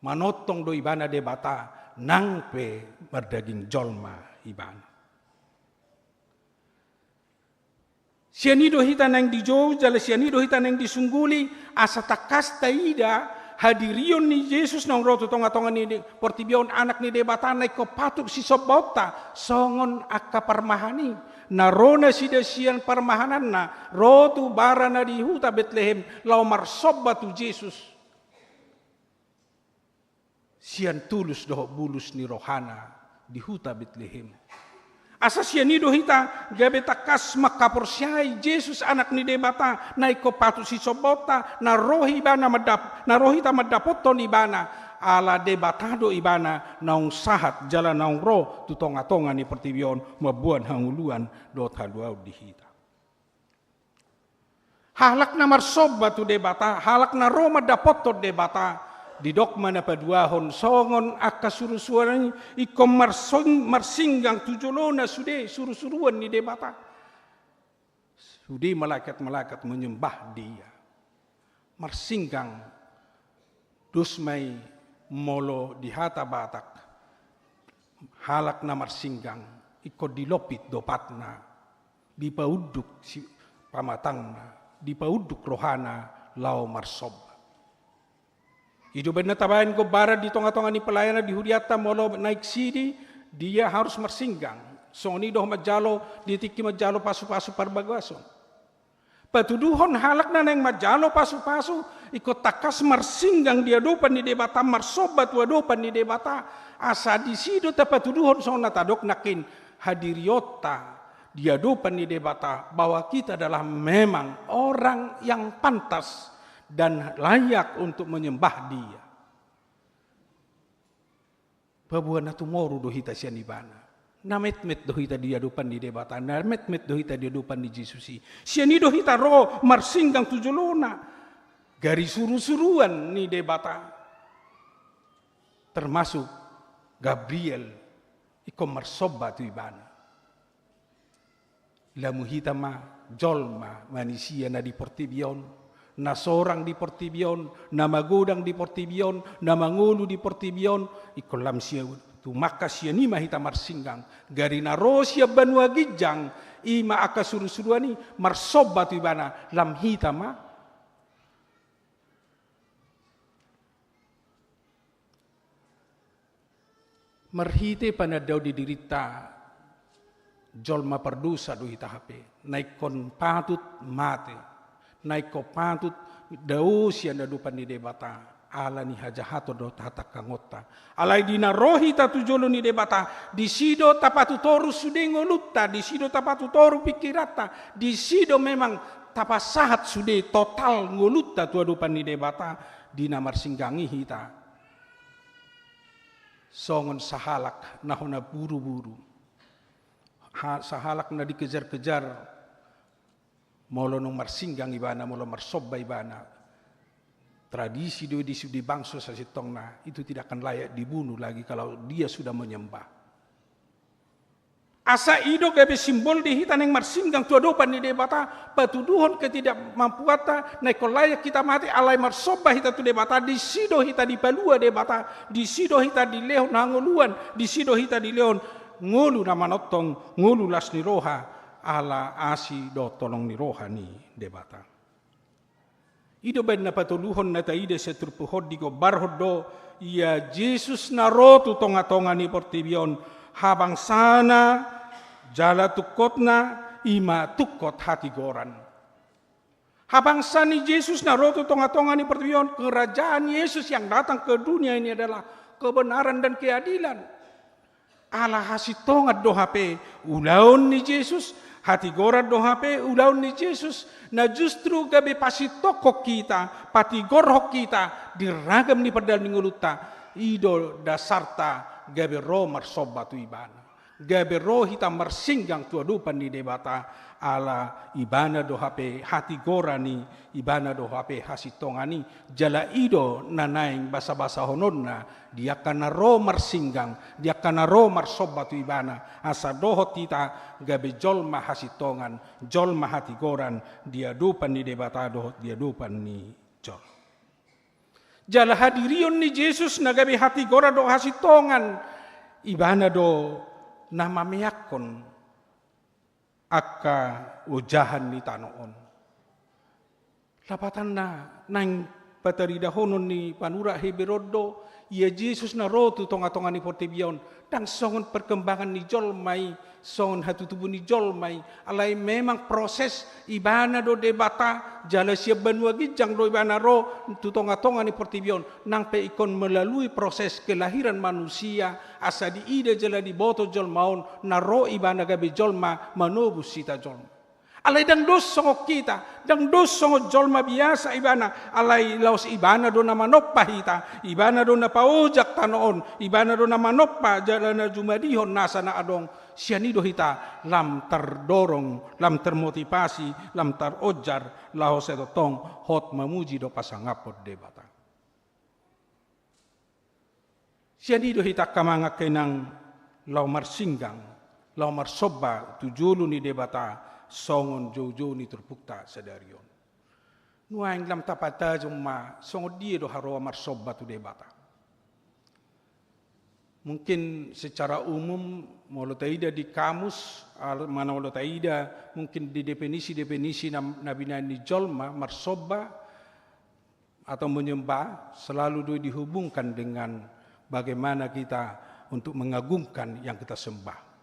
Manongtong do ibana Debata, nang pe mardaging jolma ibana. Sian i do hita naeng dijou, jala sian i do hita naeng disungguli, asa tangkas taida hadirion ni Jesus naung ro tu tonga-tonga ni de-, portibi on, Anak ni Debata na ingkon patut sisombaonta, songon angka parmahan i, na ro nasida sian parmahananna, ro tu bara na di huta Betlehem, laho marsomba tu Jesus. Sian tulus dohot bulus ni rohana di huta Betlehem. Asa sian i do hita gabe tangkas mangkaporseai Jesus, Anak ni Debata, na ingkon patut sisombaonta, na ro ibana mandap-, na ro hita mandapothon ibana, ala Debata do ibana naung sahat jala naung ro tu tonga-tonga ni portibi on mamboan hangoluan dohot haluaon di hita. Halak na marsomba tu Debata, halak na ro mandapothon Debata, didok ma na paduahon songon angka surusuruan i, ingkon marsong-, marsinggang tu jolona sude surusuruan ni Debata. Sude malaikat-malaikat menyembah Dia. Marsinggang. Dos ma i molo di hata Batak, halak na marsinggang, ingkon dilompit do patna, dipaunduk si-, pamatangna, dipaunduk rohana laho marsomba. I do umbahen na tabaen gombaran di tonga-tonga ni pelayanan di hurianta, molo naeng sidi, dia harus marsinggang. Songon i do manjalo, di tingki manjalo pasu-pasu parbagason. Patuduhon halak na naeng manjalo pasu-pasu, ingkon tangkas marsinggang di adopan ni Debata, marsomba tu adopan ni Debata, asa disi do tapatuduhon songon na tadok nangkin hadirionta di adopan ni Debata, bahwa kita adalah memang orang yang pantas dan layak untuk menyembah Dia. Paboa na tumoru do hita sian ibana. Na metmet do hita di adopan ni Debata, na metmet do hita di adopan ni Jesus i. Sian i do hita ro marsinggang tu jolona. Gari surusuruan ni Debata. Termasuk Gabriel, ingkon marsomba tu ibana. Lamu hita ma jolma manisia na di portibi on, na sorang di portibi on, na magodang di portibi on, na mangolu di portibi on, ingkon lam sia-, tumangkas sian i ma hita marsinggang, gari na ro sian banua ginjang, i ma angka surusuruan i, marsomba tu ibana, lam hita ma. Marhite panandao di dirinta jolma pardosa do hita hape, na ingkon patut mate, na ingkon patut dao sian adopan ni Debata, ala ni hajahaton dohot hatangkangonta. Alai di na ro hita tu jolo ni Debata, disi do tapatutoru sude ngolunta, disi do tapatutoru pingkiranta, disi do memang tapasahat sude total ngolunta tu adopan ni Debata, di na marsinggang i hita. Songon sahalak na hona buru-buru. Ha-, sahalak na dikejar-kejar. Molo naung marsinggang ibana, molo marsomba ibana. Tradisi do i di sude bangso sasintongna, itu tidak akan layak dibunuh lagi kalau dia sudah menyembah. Asa i do gabe simbol di hita naeng marsinggang tu adopan ni Debata, patuduhon ketidakmampuanta, na ingkon layak hita mate, alai marsomba hita tu Debata, disi do hita dipalua Debata, disi do hita dilehon hangoluan, disi do hita dilehon ngolu na manongtong, ngolu las ni roha, ala asi dohot holong ni roha ni Debata. I do baen na patoluhon na taida sian turpuk on, digombarhon do ia Jesus na ro tu tonga-tonga ni portibi on, habangsana jala tungkotna, i ma tungkot hatigoran. Habangsa ni Jesus na ro tu tonga-tonga ni portibi on, kerajaan Yesus yang datang ke dunia ini adalah kebenaran dan keadilan. Ala hasintongan do hape ulaon ni Jesus, hatigoran do hape ulaon ni Jesus, na justru gabe pasintonghon hita, patigorhon hita di ragam ni pardalan ni ngolunta, i do dasarta gabe ro marsomba tu Ibana. Gabe ro hita marsinggang tu adopan ni Debata, ala Ibana do hape hatigoran i, Ibana do hape hasintongan i, jala i do na naeng basa-basahononna di angka na ro marsinggang, di angka na ro marsomba tu Ibana, asa dohot hita gabe jolma hasintongan, jolma hatigoran di adopan ni Debata dohot di adopan ni jolma. Jala hadirion ni Jesus na gabe hatigoran dohot hasintongan, ibana do na mameakkon angka ojahan ni tano on. Lapatanna naeng pataridahonon ni panurat Heber on do, ia Jesus na ro tu tonga-tonga ni portibi on, ndang songon perkembangan ni jolma i, songon hatutubu ni jolma i, alai memang proses ibana do Debata, jala sian banua ginjang do ibana ro tu tonga-tonga ni portibi on, nang pe ingkon melalui proses kelahiran manusia, asa diida jala diboto jolma on, na ro ibana gabe jolma, manobus hita jolma. Alai ndang dos songon hita, ndang dos songon jolma biasa ibana, alai laos ibana do na manompa hita, ibana do na paojak tano on, ibana do na manompa jala na jumadihon nasa na adong, sian i do hita lam tardorong, lam termotivasi, lam tarojar, laho sai tongtong hot mamuji dohot pasangaphon Debata. Sian i do hita angka amang angka inang laho marsinggang, laho marsomba tu jolo ni Debata songon joujou ni turpukta sadari on. Nuaeng lam tapatajom ma songon dia do haroa marsomba tu Debata. Mungkin secara umum, molo taida di kamus, al-, manang molo taida mungkin di definisi-definisi na, na binaen ni jolma, marsomba atau menyembah selalu do dihubungkan dengan bagaimana kita untuk mengagungkan yang kita sembah.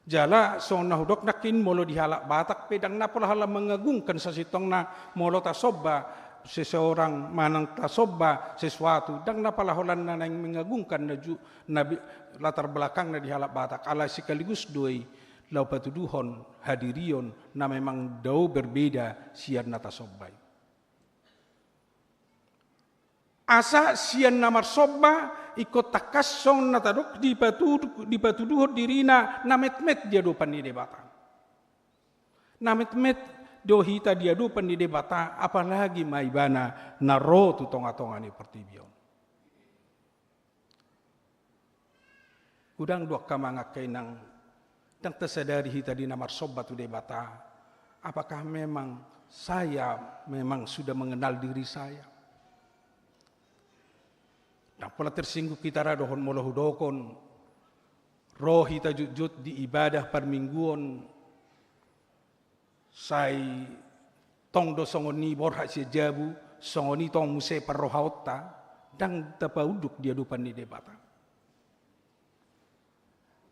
Jala songon na hudok nangkin, molo di halak Batak pe ndang na pola holan mengagungkan sasintongna molo tasomba seseorang manang tasomba sesuatu, ndang na pola holan na naeng mengagungkan na ju-, na bi-, latar belakangna di halak Batak, alai sekaligus do i laho patuduhon hadirion na memang dao berbeda sian na tasomba i. Asa sian na marsomba ingkon tangkas songon na tadok dipatudu-, dipatuduhon dirina na metmet di adopan ni Debata. Na metmet do hita di adopan ni Debata, apalagi ma ibana na ro tu tonga-tonga ni portibi on. Godang do angka amang angka inang, ndang tasadari hita di na marsomba tu Debata, apakah memang saya memang sudah mengenal diri saya? Ndang pola tersinggung hita ra dohot molo hudokon, ro hita jotjot di ibadah parmingguon, sai tong do songon i borhat sian jabu, songon i tong muse parrohaonta, ndang tapaunduk di adopan ni Debata.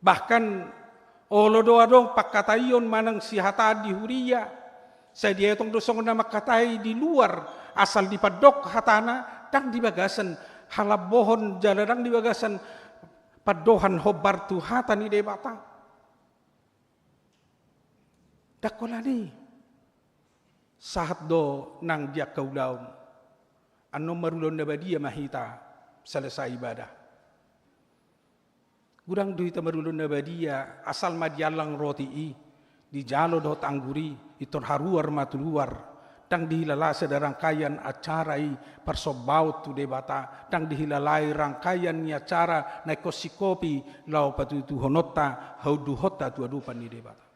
Bahkan, olo do adong pangkataion manang sihataan di huria, sai dietong do songon na mangkatai di luar, asal dipandok hatana, ndang di bagasan halambohon jala ndang di bagasan pandohan hombar tu hata ni Debata. Ndang holan i. Sahat do nang di angka ulaon. Annon marulaon na badia ma hita selesai ibadah. Godang do hita marulaon na badia, asal ma diallang roti i, dijalo dohot anggur i, pintor haruar ma tu luar. Ndang dihilala sada rangkaian acara i parsombaon tu Debata, ndang dihilalai rangkaian ni acara na ingkon singkopi laho patuduhononta, haunduhonta tu adopan ni Debata.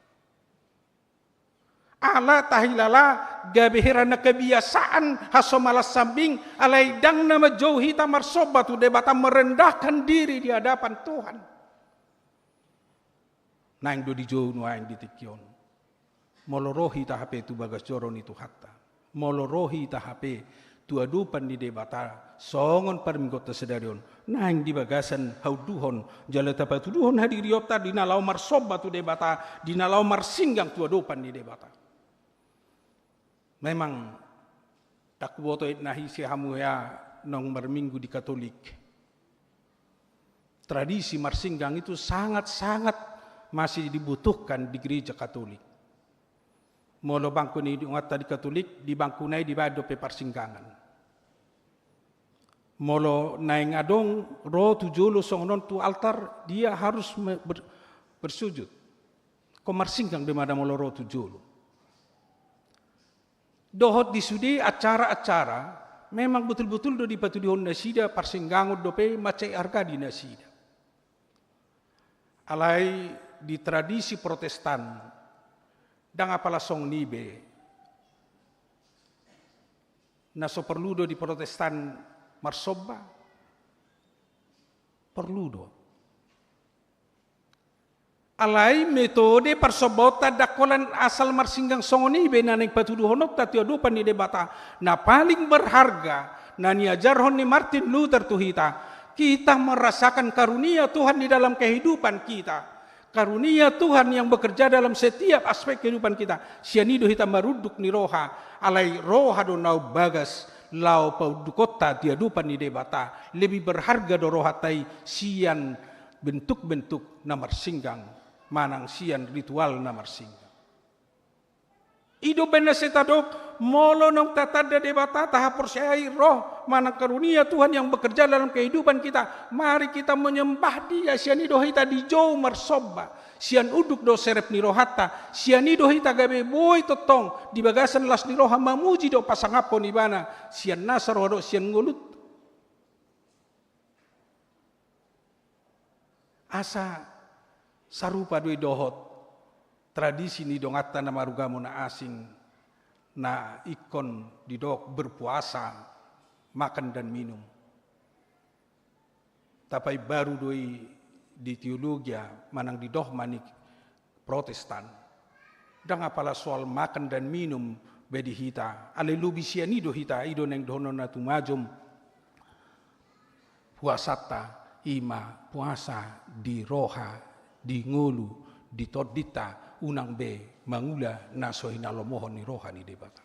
Ala tahilala gabe hera na kebiasaan hasomalan sambing, alai ndang na manjou hita marsomba tu Debata, merendahkan diri di hadapan Tuhan. Naeng do dijou nuaeng di tingki on. Molo ro hita hape tu bagas joro ni Tuhanta, molo ro hita hape tu adopan ni Debata songon parmingguonta sadari on, naeng di bagasan haunduhon jala tapatuduhon hadirionta di na laho marsomba tu Debata, di na laho marsinggang tu adopan ni Debata. Memang, ndang huboto inna ise hamu hea naung marminggu di Katolik. Tradisi marsinggang itu sangat-sangat masih dibutuhkan di Gereja Katolik. Molo bangku ni donganta di Katolik, di bangkuna i dibaen dope parsinggangan. Molo naeng adong ro tu jolo songon on tu altar, dia harus me-, ber-, bersujud. Ingkon marsinggang do ibana molo ro tu jolo. Dohot di sude acara-acara, memang betul-betul do dipatuduhon nasida parsinggangon dope mansai arga di nasida. Alai di tradisi Protestan, ndang apala songon i be. Na so porlu do di Protestan marsomba? Porlu do. Alai metode parsombaonta ndang holan asal marsinggang songon i be na naeng patuduhononta tu adopan ni Debata. Na paling berharga na niajarhon ni Martin Luther tu hita, kita merasakan karunia Tuhan di dalam kehidupan kita. Karunia Tuhan yang bekerja dalam setiap aspek kehidupan kita. Sian i do hita marunduk ni roha, alai roha do na umbagas laho paundukonta di adopan ni Debata. Lebih berharga do rohanta i sian bentuk-bentuk na marsinggang manang sian ritual na marsinggang. I do umbahen na sai tadok, molo naung tatanda Debata, tahaporseai roh manang karunia Tuhan yang bekerja dalam kehidupan kita, mari kita menyembah Dia. Sian i do hita dijou marsomba. Sian unduk do serep ni rohanta. Sian i do hita gabe boi tongtong di bagasan las ni roha mamuji dohot pasangaphon Ibana sian nasa roha dohot sian ngolunta. Asa sarupa do i dohot tradisi ni donganta na marugamo na asing, na ingkon didok berpuasa, makan dan minum. Tapaimbaru do i di teologia manang di dogma ni Protestan. Ndang apala soal makan dan minum be di hita, alai lobi sian i do hita, i do naeng dohonon na tumajom puasanta, i ma puasa di roha, di ngolu, di tondinta, unang be mangula na so hinalomohon ni roha ni Debata.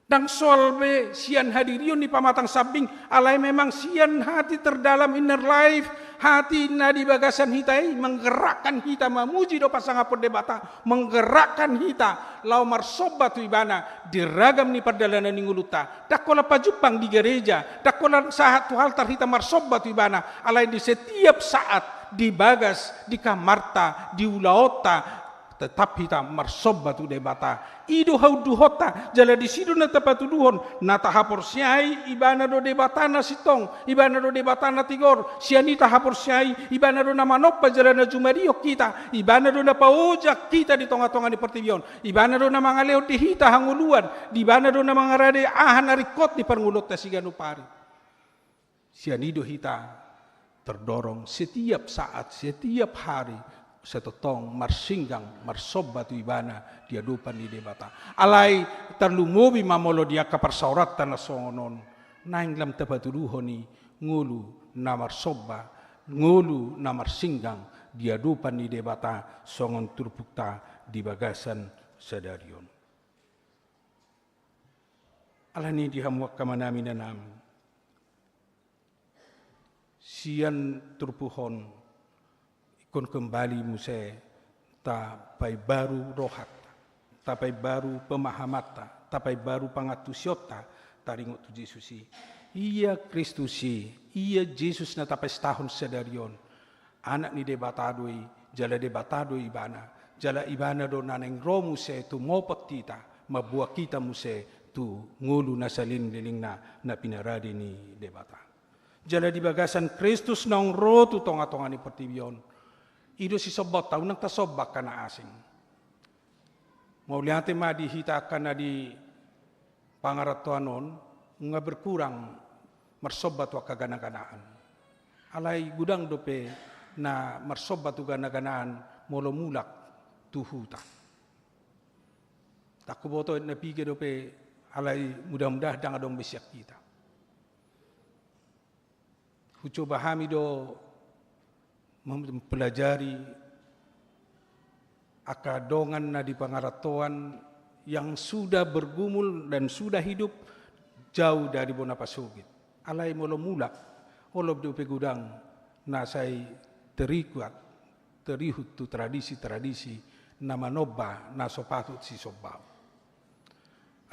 Ndang soal be sian hadirion ni pamatang sambing, alai memang sian hati terdalam, inner life, hati na di bagasan hita i, menggerakkan hita mamuji dohot pasangaphon Debata, menggerakkan hita laho marsomba tu Ibana di ragam ni pardalanan ni ngolunta. Ndang holan pajumpang di gereja, ndang holan sahat tu altar hita marsomba tu Ibana, alai di setiap saat, di bagas, di kamarta, di ulaonta, tetap hita marsomba tu Debata. I do haunduhonta, jala disi do na tapatuduhon, na tahaporseai Ibana do Debata na sintong, Ibana do Debata na tigor. Sian i tahaporseai Ibana do na manompa jala na jumadion hita, Ibana do na paojak hita di tongatonga ni portibi on, Ibana do na mangalehon di hita hangoluan, Ibana do na mangarade aha na ringkot di parngoluonta siganup ari. Sian i do hita terdorong setiap saat, setiap hari, sai tongtong marsinggang, marsomba tu Ibana di adopan ni Debata. Alai tarlumobi ma molo di angka parsaoranta na songon on, naeng lam tapatuduhon i ngolu na marsomba, ngolu na marsinggang di adopan ni Debata songon turpukta di bagasan sadari on. Alani i di hamu angka amanami, inanami, sian turpuk on ingkon kembali muse tapaimbaru rohanta, tapaimbaru pemahamanta, tapaimbaru pangantusionta, taringot tu Jesus i. Ia Kristus i, ia Jesus na tapestahon sadari on, Anak ni Debata do i, jala Debata do Ibana, jala Ibana do na naeng ro muse tumopot hita, mamboan hita muse tu ngolu na salelenglelengna na pinarade ni Debata. Jala di bagasan Kristus naung ro tu tongatonga ni portibi on, i do sisombaonta, unang tasomba angka na asing. Mauliate ma di hita angka na di pangarantoan on, nunga berkurang marsomba tu angka ganaganaan. Alai godang dope na marsomba tu ganaganaan molo mulak tu huta. Ndang huboto na piga dope, alai mudah-mudahan ndang adong be sian hita. Hucoba hami do mem-, mempelajari angka dongan na di pangarantoan yang sudah bergumul dan sudah hidup jauh dari bona pasogit. Alai molo mulak, olo dope godang na sai terikut, terihut tu tradisi-tradisi na manomba na so patut sisombaon.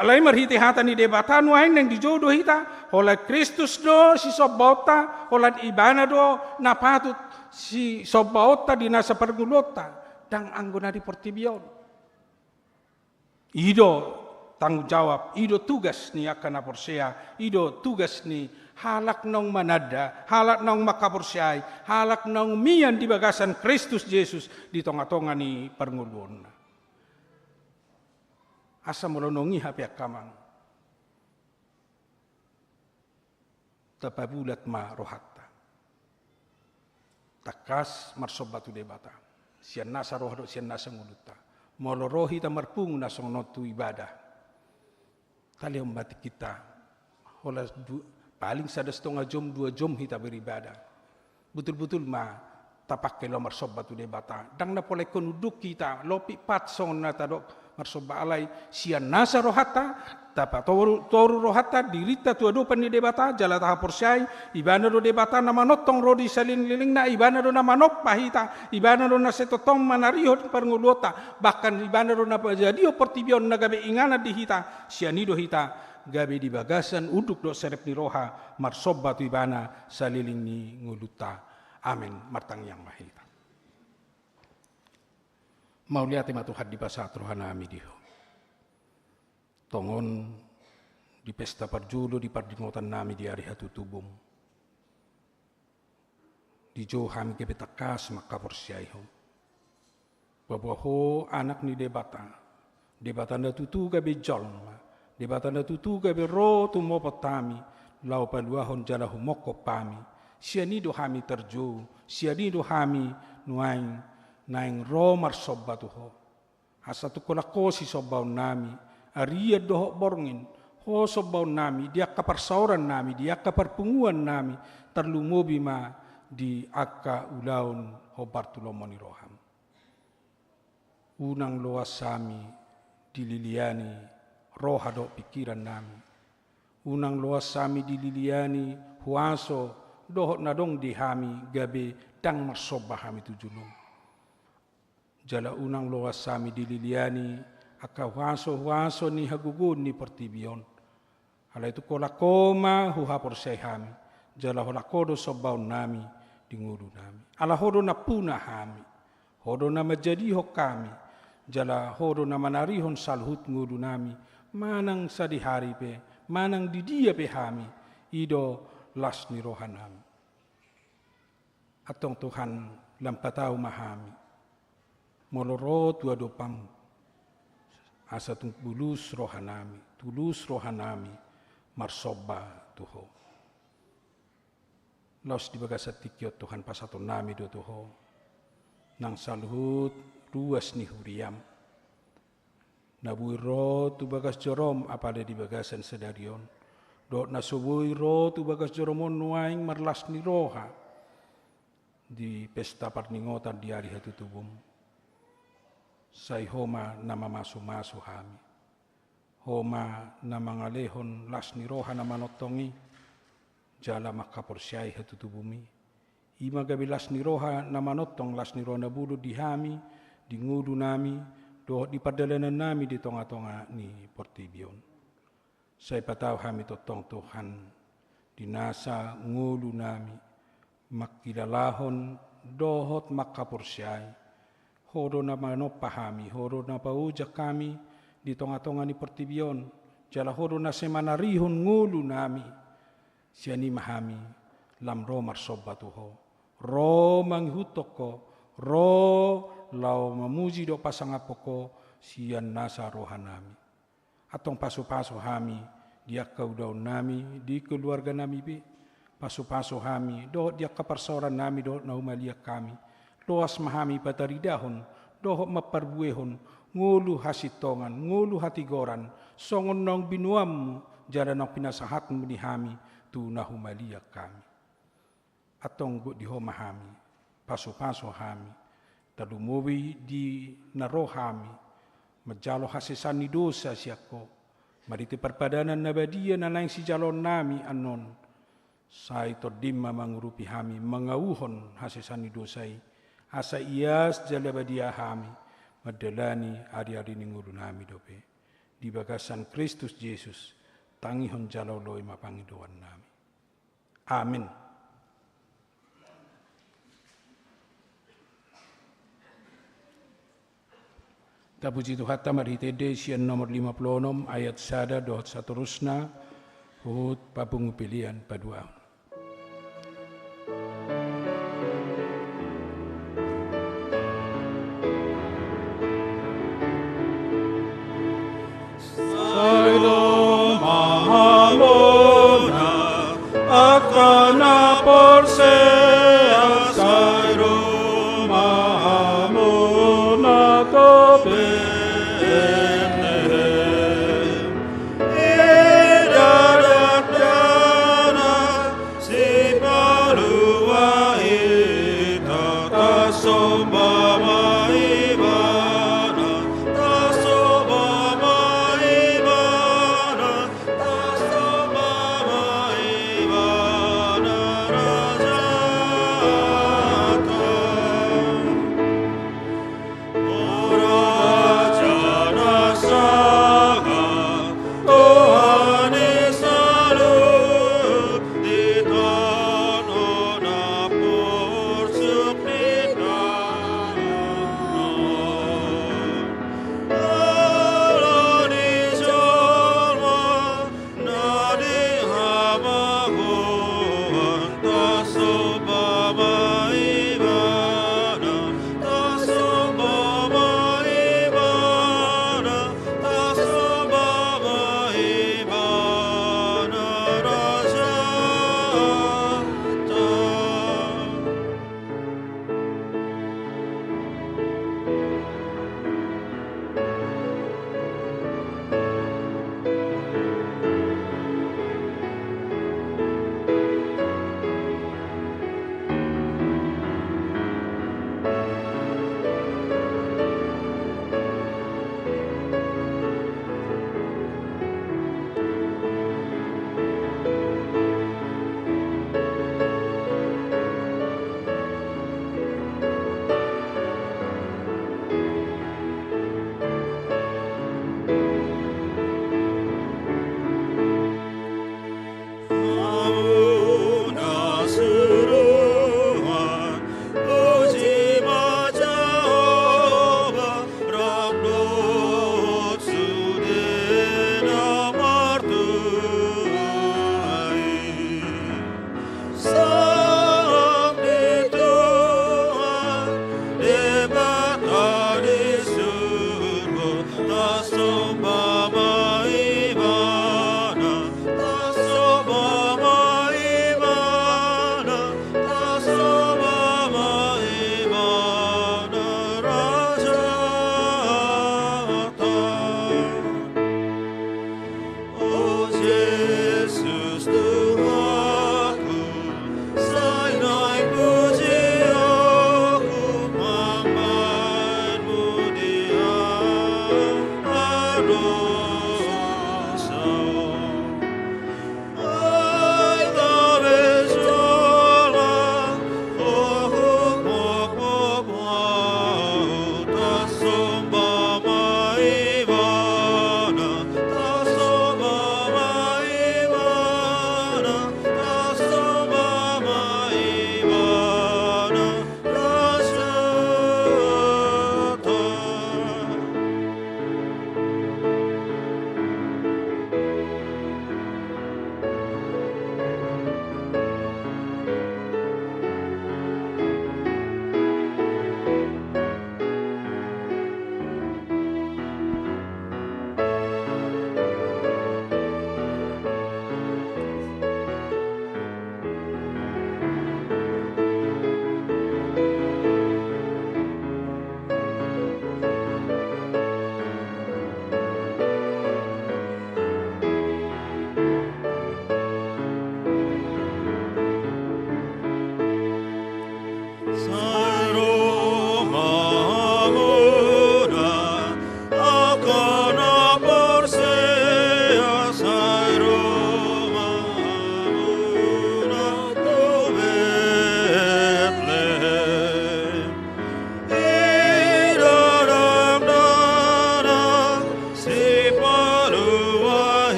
Alai marhite hata ni Debata nuaeng naeng dijou do hita, holan Kristus do sisombaonta, holan Ibana do na patut sisombaonta di nasa parngoluonta, ndang anggo na di portibi on. I do tanggung jawab, i do tugas ni angka na porsea, i do tugas ni halak naung mananda, halak naung mangkaporseai, halak naung mian di bagasan Kristus Jesus di tongatonga ni parngoluonna. Asa molo naung i hape angka amang, tapabulat ma rohanta. Tangkas marsomba tu Debata sian nasa roha dohot sian nasa ngolunta. Molo ro hita marpungu na songon on tu ibadah, talehon ma tingkinta. Holan du-, paling sada stonga jom, dua jom hita beribadah. Butul-butul ma tapangke laho marsomba tu Debata. Ndang na pola ingkon unduk hita, lopi pat songon na tadok marsomba, alai sian nasa rohanta, tapatoru, toru rohanta, dirinta tu adopan ni Debata, jala tahaporseai, Ibana do Debata na manongtong ro di salelenglelengna, Ibana do na manompa hita, Ibana do na sai tongtong manarihon parngoluonta, bahkan Ibana do na manjadihon portibi on na gabe inganan di hita, sian i do hita gabe di bagasan unduk dohot serep ni roha marsomba tu Ibana saleleng ni ngolunta. Amen. Martangiang ma hita. Mauliate ma Tuhan, dipasahat rohanami di Ho. Tongon di pesta parjolo di pardingotannami di ari hatutubum, dijou hami gabe tangkas mangkaporseai Ho. Bahwa Ho Anak ni Debata, Debata na tutu gabe jolma, Debata na tutu gabe ro tumopot hami, laho paluahon jala humongkop hami. Sian i do hami tarjou, sian i do hami nuaeng naeng ro marsomba tu Ho. Asa tung holan Ho sisombaonnami, arian dohot borngin, Ho sombaonnami, di angka parsaorannami, di angka parpunguannami, tarlumobi ma di angka ulaon hombar tu lomo ni roham. Unang loas hami dililiani roha dohot pingkirannami. Unang loas hami dililiani huaso dohot na adong di hami gabe ndang marsomba hami tu jolom. Jala unang loas hami dililiani angka huaso-huaso ni hagogoon ni portibi on. Alai tung holan Ho ma huhaporseai hami, jala holan Ho do sombaonnami di ngolunami. Ala Ho do nampuna hami, Ho do na manjadihon hami, jala Ho do na manarihon saluhut ngolunami, manang sadihari pe, manang di dia pe hami, i do las ni rohanami. Antong Tuhan, lam patau ma hami, molo ro tu adopam, asa tung bulus rohanami, tulus rohanami, marsomba tu Ho. Laos di bagasan tingki on Tuhan, pasahatonnami do tu Ho nang saluhut ruas ni huriam. Na boi ro tu bagas jorom apala di bagasan sadari on, dohot na so boi ro tu bagas jorom on nuaeng marlas ni roha di pesta parningotan di ari hatutubum. Sai Ho ma na mamasumasu hami. Ho ma na mangalehon las ni roha na manongtong i, jala mangkaporseai hatutubum i. I ma gabe las ni roha na manongtong, las ni roha na bolon di hami, di ngolunami, dohot di pardalanannami di tongatonga ni portibi on. Sai patau hami tongtong Tuhan, di nasa ngolunami, mangkilalahon dohot mangkaporseai. Ho do na manompa hami, Ho do na paojak hami di tongatonga ni portibi on, jala Ho do na sai manarihon ngolunami. Sian i ma hami lam ro marsomba tu Ho, ro mangihuthon Ho, ro laho mamuji dohot pasangaphon Ho sian nasa rohanami. Antong pasupasu hami di angka ulaonnami, di keluarganami be. Pasupasu hami dohot di angka parsaorannami dohot na humaliang hami. Loas ma hami pataridahon dohot mamparbuehon ngolu hasintongan, ngolu hatigoran, songon naung binoanmu jala naung pinasahatmu di hami tu na humaliang hami. Antong gok di Ho ma hami, pasupasu hami, tarlumobi di na ro hami manjalo hasesaan ni dosa sian Ho, marhite parpadanan na badia na naeng sijaloonnami annon. Sai Tondim ma mangurupi hami mangauhon hasesaan ni dosa i, asa ias jala badia hami mandalani ariari ni ngolunami dope. Di bagasan Kristus Jesus, tangihon jala oloi ma pangidoannami. Amen. Tapuji Tuhanta marhite ende sian nomor lima pulu onom ayat sada dohot saterusna, huhut papungu pelean paduahon. Sai do ma hamuna angka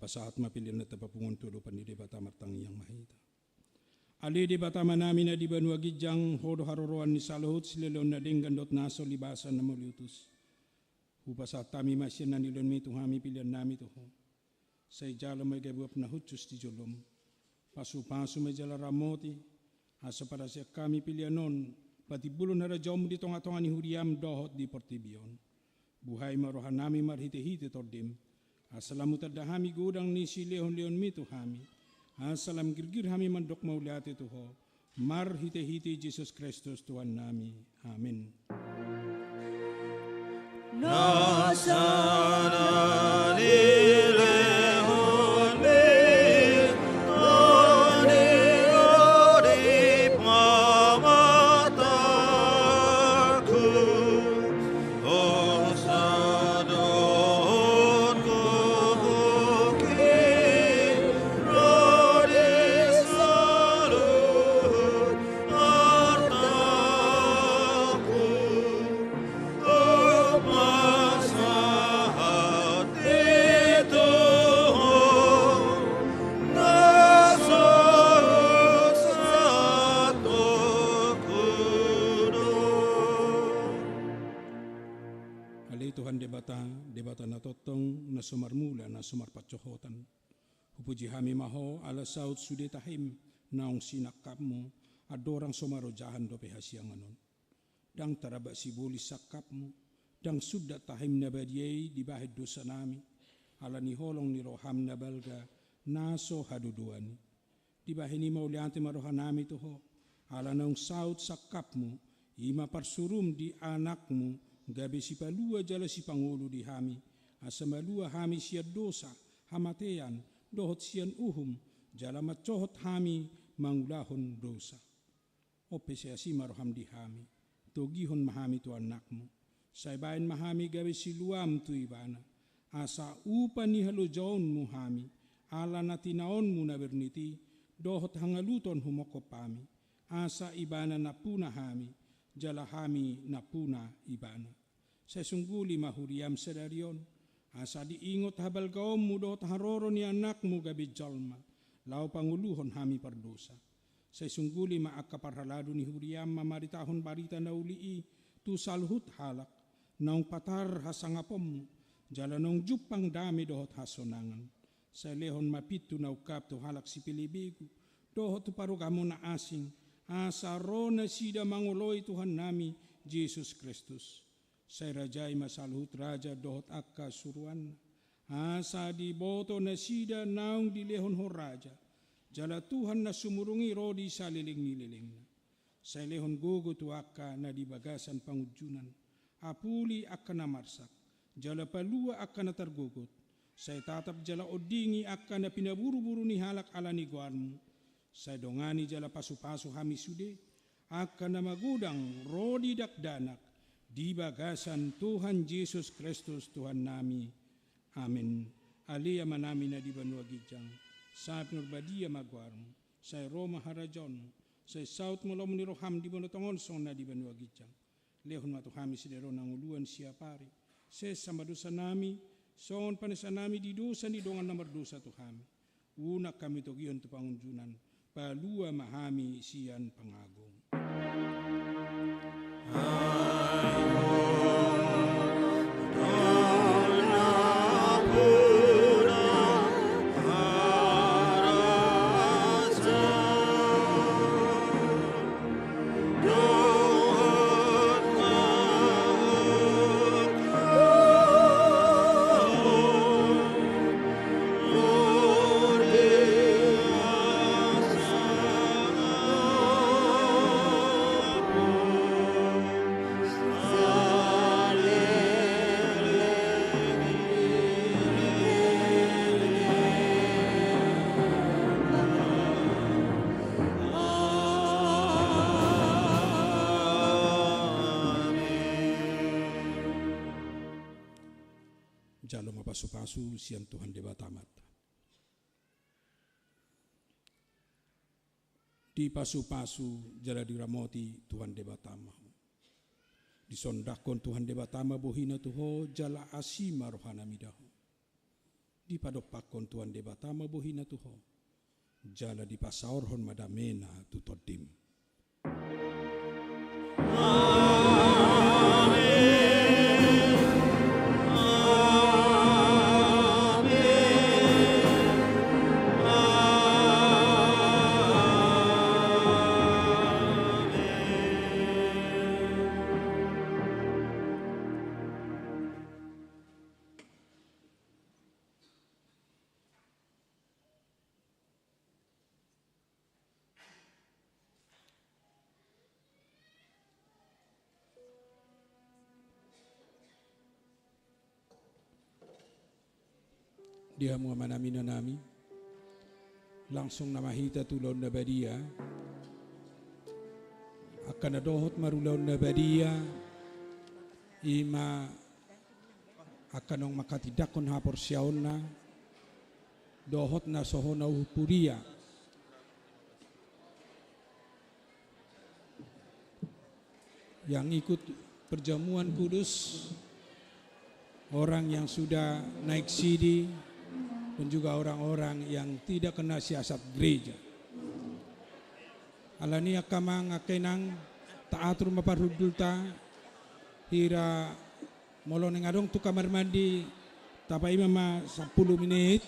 Tapasahat ma pelean na tapapungu tu adopan ni Debata. Martangiang ma hita. Ale Debata Amanami na di banua ginjang, Ho do haroroan ni saluhut silehon na denggan dohot na so libasan na mauliutus. Hupasahat hami ma sian na nilehonmi tu hami pelean nami tu Ho. Sai jalo ma i gabe uap na hushus di jolom. Pasupasu ma i jala ramoti, asa parasian hami pelean on patimbulhon harajaonmu di tongatonga ni huriam dohot di portibi on. Buhai ma rohanami marhitehite Tondim, Asa lam hutanda hami godang ni silehonlehonmi tu hami, asa lam girgir hami mandok mauliate tu Ho, marhitehite Jesus Kristus Tuhannami. Amen. Na sana nilehonmi, nilehonmi, pamataku. Ale Tuhan Debata, Debata na tongtong, na so marmula, na so marpansohotan. Hupuji hami ma Ho, ala saut sude tahim naung sinangkapmu, andorang so marojahan dope hasiangan on. Ndang taramba sibolis sangkapmu, ndang sundat tahim na badia i dibahen dosanami, ala ni holong ni roham na balga, na so hadodoan i. Dibahen i mauliate ma rohanami tu Ho, ala naung saut sangkapmu, i ma parsurum di Anakmu, gabe sipalua jala sipangolu di hami, asa malua hami sian dosa, hamatean, dohot sian uhum, jala mansohot hami mangulahon dosa. On pe sai asi ma roham di hami, togihon ma hami tu Anakmu, sai bahen ma hami gabe siluam tu Ibana, asa upa ni halojaonmu hami, ala na tinaonmu na bernit i, dohot hangaluton humongkop hami, asa Ibana nampuna hami, jala hami nampuna Ibana. Sai sungguli ma huriam sadari on, asa diingot habalgaonmu dohot haroro ni Anakmu gabe jolma, laho pangoluhon hami pardosa. Sai sungguli ma angka parhalado ni huriam mamaritahon barita na uli i tu saluhut halak, naung patar hasangaponmu, jala naung jumpang dame dohot hasonangan. Sai lehon ma pintu na ungkap tu halak sipelebegu, dohot tu parugamo na asing, asa ro nasida mangoloi Tuhannami Jesus Kristus. Sai rajai ma saluhut raja dohot angka suruanna, asa diboto nasida naung dilehon Ho raja, jala Tuhan na sumurung i ro di saleleng ni lelengna. Sai lehon gogo tu angka na di bagasan pangunjunan, apuli angka na marsak, jala palua angka na targogot, sai tatap jala ondingi angka na pinaburuburu ni halak ala ni goarmu, sai dongani jala pasupasu hami sude, angka na magodang ro di dakdanak, di bagasan Tuhan Jesus Kristus Tuhannami. Amen. Ale Amanami na di banua ginjang, sai pinarbadia ma goarmu, sai ro ma harajaonmu, sai saut ma lomo ni roham di banua tonga on songon na di banua ginjang. Lehon ma tu hami sadari on hangoluan siapari. Sesa ma dosanami, songon panesanami di dosa ni dongan na mardosa tu hami. Unang hami togihon tu pangunjunan, palua ma hami sian pangago. Jalo ma pasupasu sian Tuhan Debata Amanta. Dipasupasu jala diramoti Tuhan Debata ma ho. Disondangkon Tuhan Debata ma bohina tu ho, jala asi ma rohana mida ho. Dipadompakkon Tuhan Debata ma bohina tu ho, jala dipasaorhon ma damena tu tondim. Di hamu amanami, inanami, langsung nama hita tu ulaon na badia. Angka na dohot marulaon na badia, i ma angka naung manghatindanghon haporseaonna, dohot na so hona uhum huria. Yang ikut perjamuan kudus, orang yang sudah naik sidi, dan juga orang-orang yang tidak kena siasat gereja. Alani i angka amang, angka inang, taatur ma parhundulta, hira molo naeng adong tu kamar mandi, tapaima ma sampulu menit.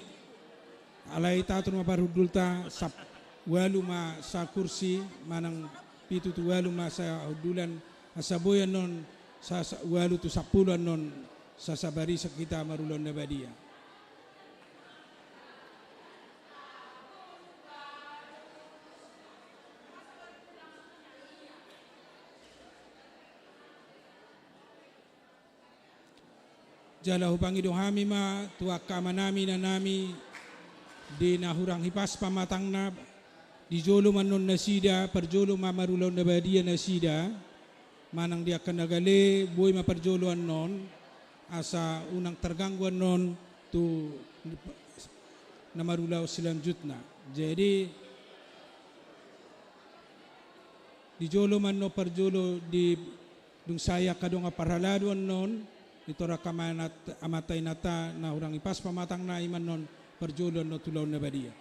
Alai taatur ma parhundulta, sap-, ualu ma sakursi, manang pitu tu ualu ma sahundulan, asa boi annon sa-, sa-, ualu tu sampulu annon, sa-, sabarisa hita marulaon na badia. Jala hupangido hami ma tu angka amanami, inanami, di na hurang hipas pamatangna, di jolo ma annon nasida, parjolo ma marulaon na badia nasida, manang di angka na gale, boi ma parjolo annon, asa unang terganggu annon tu na marulaon selanjutna. Jadi, di jolo ma annon parjolo di Dung sai angka dongan parhalado annon, di tor angka amanat-, amanta inanta na hurang hipas pamatangna, i ma annon parjolo annon tu ulaon na badia.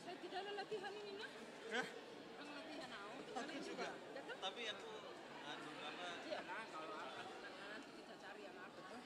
Saya tidak ada latihan ini, nah. Hah? Kan latihan au. Aku juga. Tapi aku, anu, apa? Iya, nah, kalau aku, nanti kita cari yang apa tuh.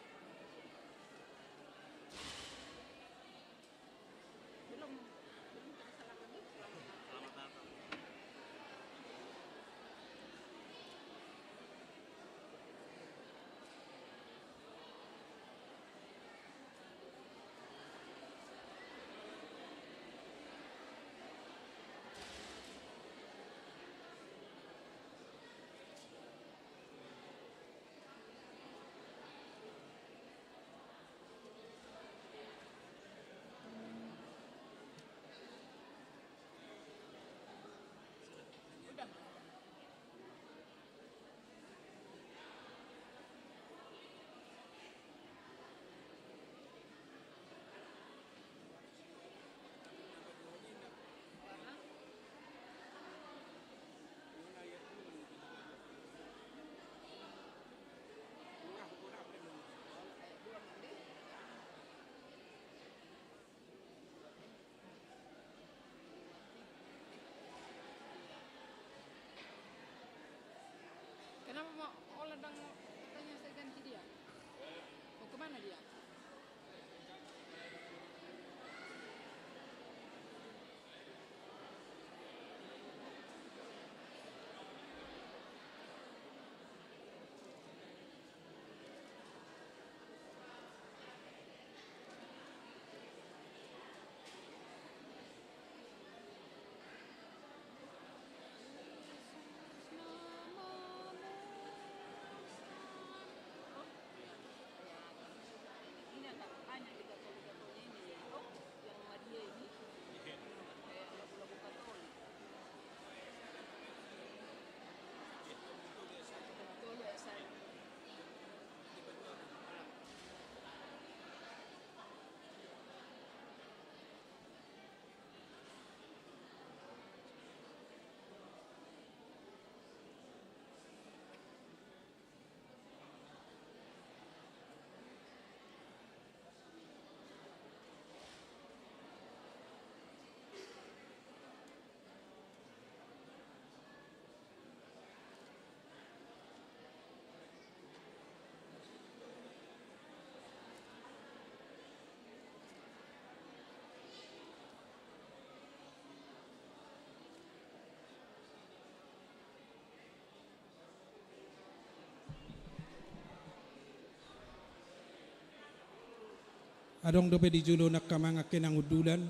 Adong dope di jolo nang amang angka inang hundulan.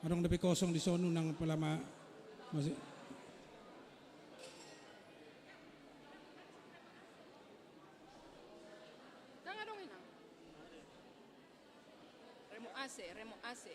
Adong dope kosong di son, unang pola ma-, masuk. Nang adong inang. Remuk A C, remuk A C.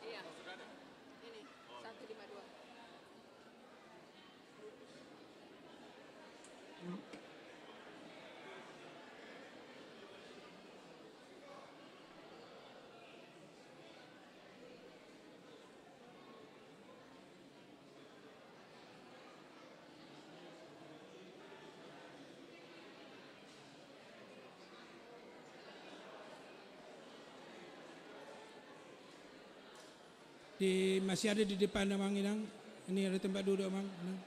Iya. Ini, satu lima dua. Di, masih ada di depan, amang inang. Ini ada tempat duduk, amang inang.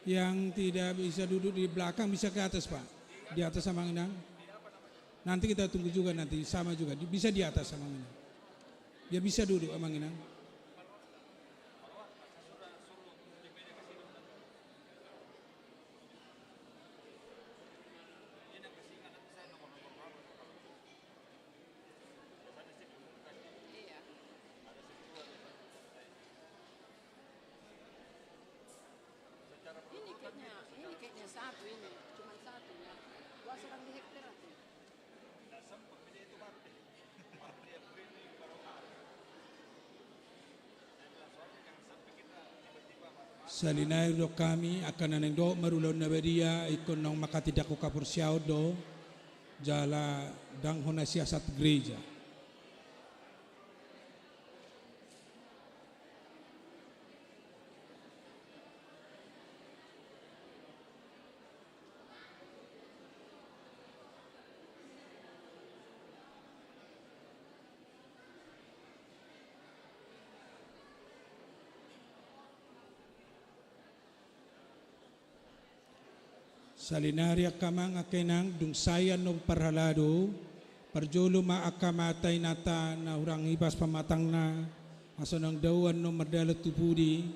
Yang tidak bisa duduk di belakang bisa ke atas, Pak. Di atas, amang inang. Nanti kita tunggu juga, nanti sama juga. Di-, bisa di atas, amang inang. Dia bisa duduk, amang inang. Iya. Ini kayaknya, ini kayaknya satu ini, cuman satu ya. Gua sedang di hektar aku. Sahali nai ridok hami angka na naeng dohot marulaon na badia, ingkon naung manghatindanghon haporseaon do, jala ndang hona siasat gereja. Sahali nari angka amang, angka inang, dung sae annon parhalado, parjolo ma angka amanta inanta na hurang ibas pamatangna, asa unang dao annon mardalan tu pudi.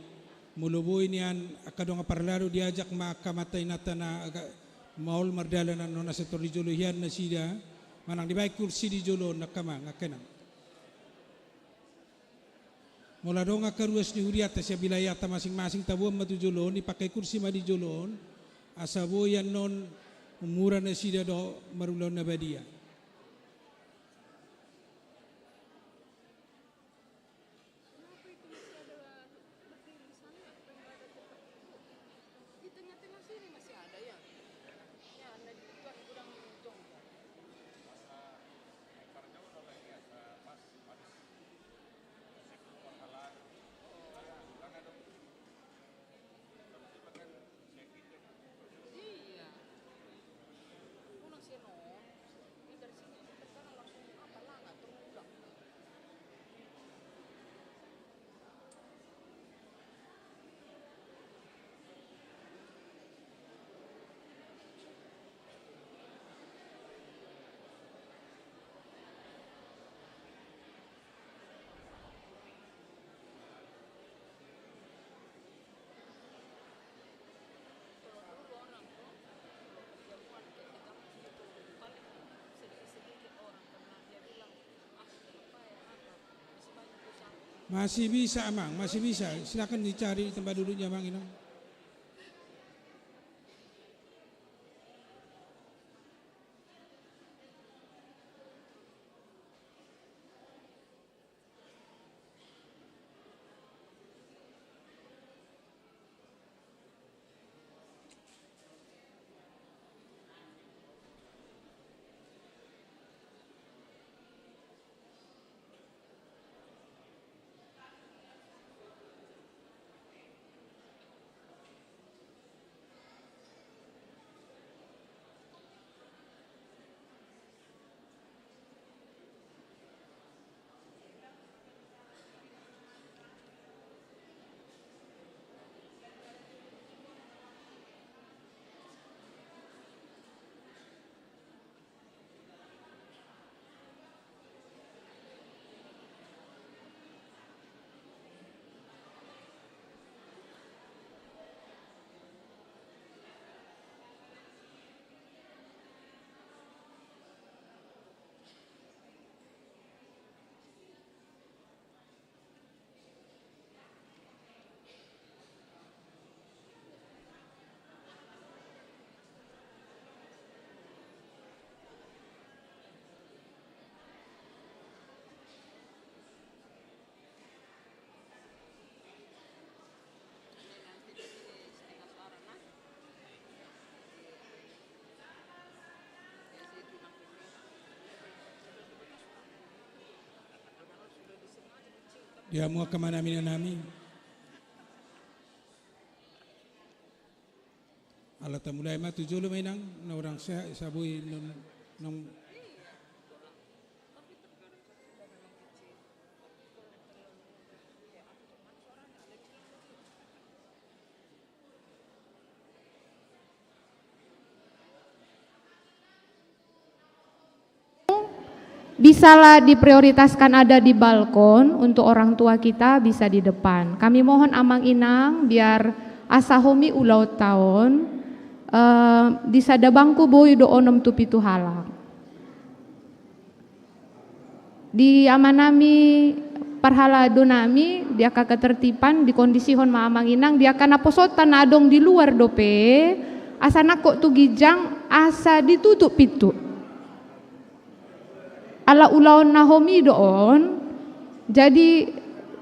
Molo boi nian angka dongan parhalado, diajak ma angka amanta inanta na agak maol mardalan annon asa tor di jolo hian nasida, manang dibaen kursi di jolo on angka amang, angka inang. Molo adong angka ruas ni hurianta sian wilayahta masing-masing, taboan ma tu jolo on, dipangke kursi ma di jolo on, asa boi annon mura nasida dohot marulaon na badia. Kenapa itu masih ada berdiri di sana? Apa yang ada tempat duduk? Di tengah-tengah sini masih ada, ya? Ya, anda di gudang, gudang Jong. Iya. Pulang seno. Ini dari sini ke sana langsung apa, Langat, terus pulang. Masih bisa, Amang, masih bisa. Silakan dicari tempat duduknya, Amang, ini. Di hamu angka amanami, inanami. Ala tamulai ma tu jolo ma, Inang, na hurang sehat, saboi non, non. Bisalah diprioritaskan ada di balkon untuk orang tua kita, bisa di depan. Kami mohon Amang Inang, biar asa homi ulaonta on, eh, di sada bangku boi do onom tu pitu halak. Di amanami parhaladonami, di angka ketertiban, dikondisihon ma Amang Inang, di angka naposonta na adong di luar dope, asa nangkok tu ginjang, asa ditutup pintu. Ala ulaon na homi do on, jadi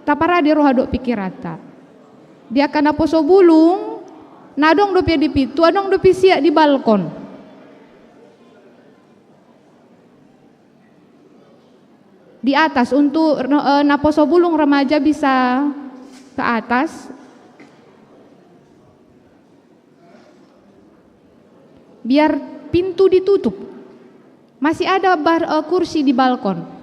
taparade roha dohot pikiranta. Di angka naposo bulung, na adong dope di pintu, adong dope siak di balkon. Di atas, untuk, eh, naposo bulung remaja bisa ke atas. Biar pintu ditutup. Masih ada bar-, eh, kursi di balkon.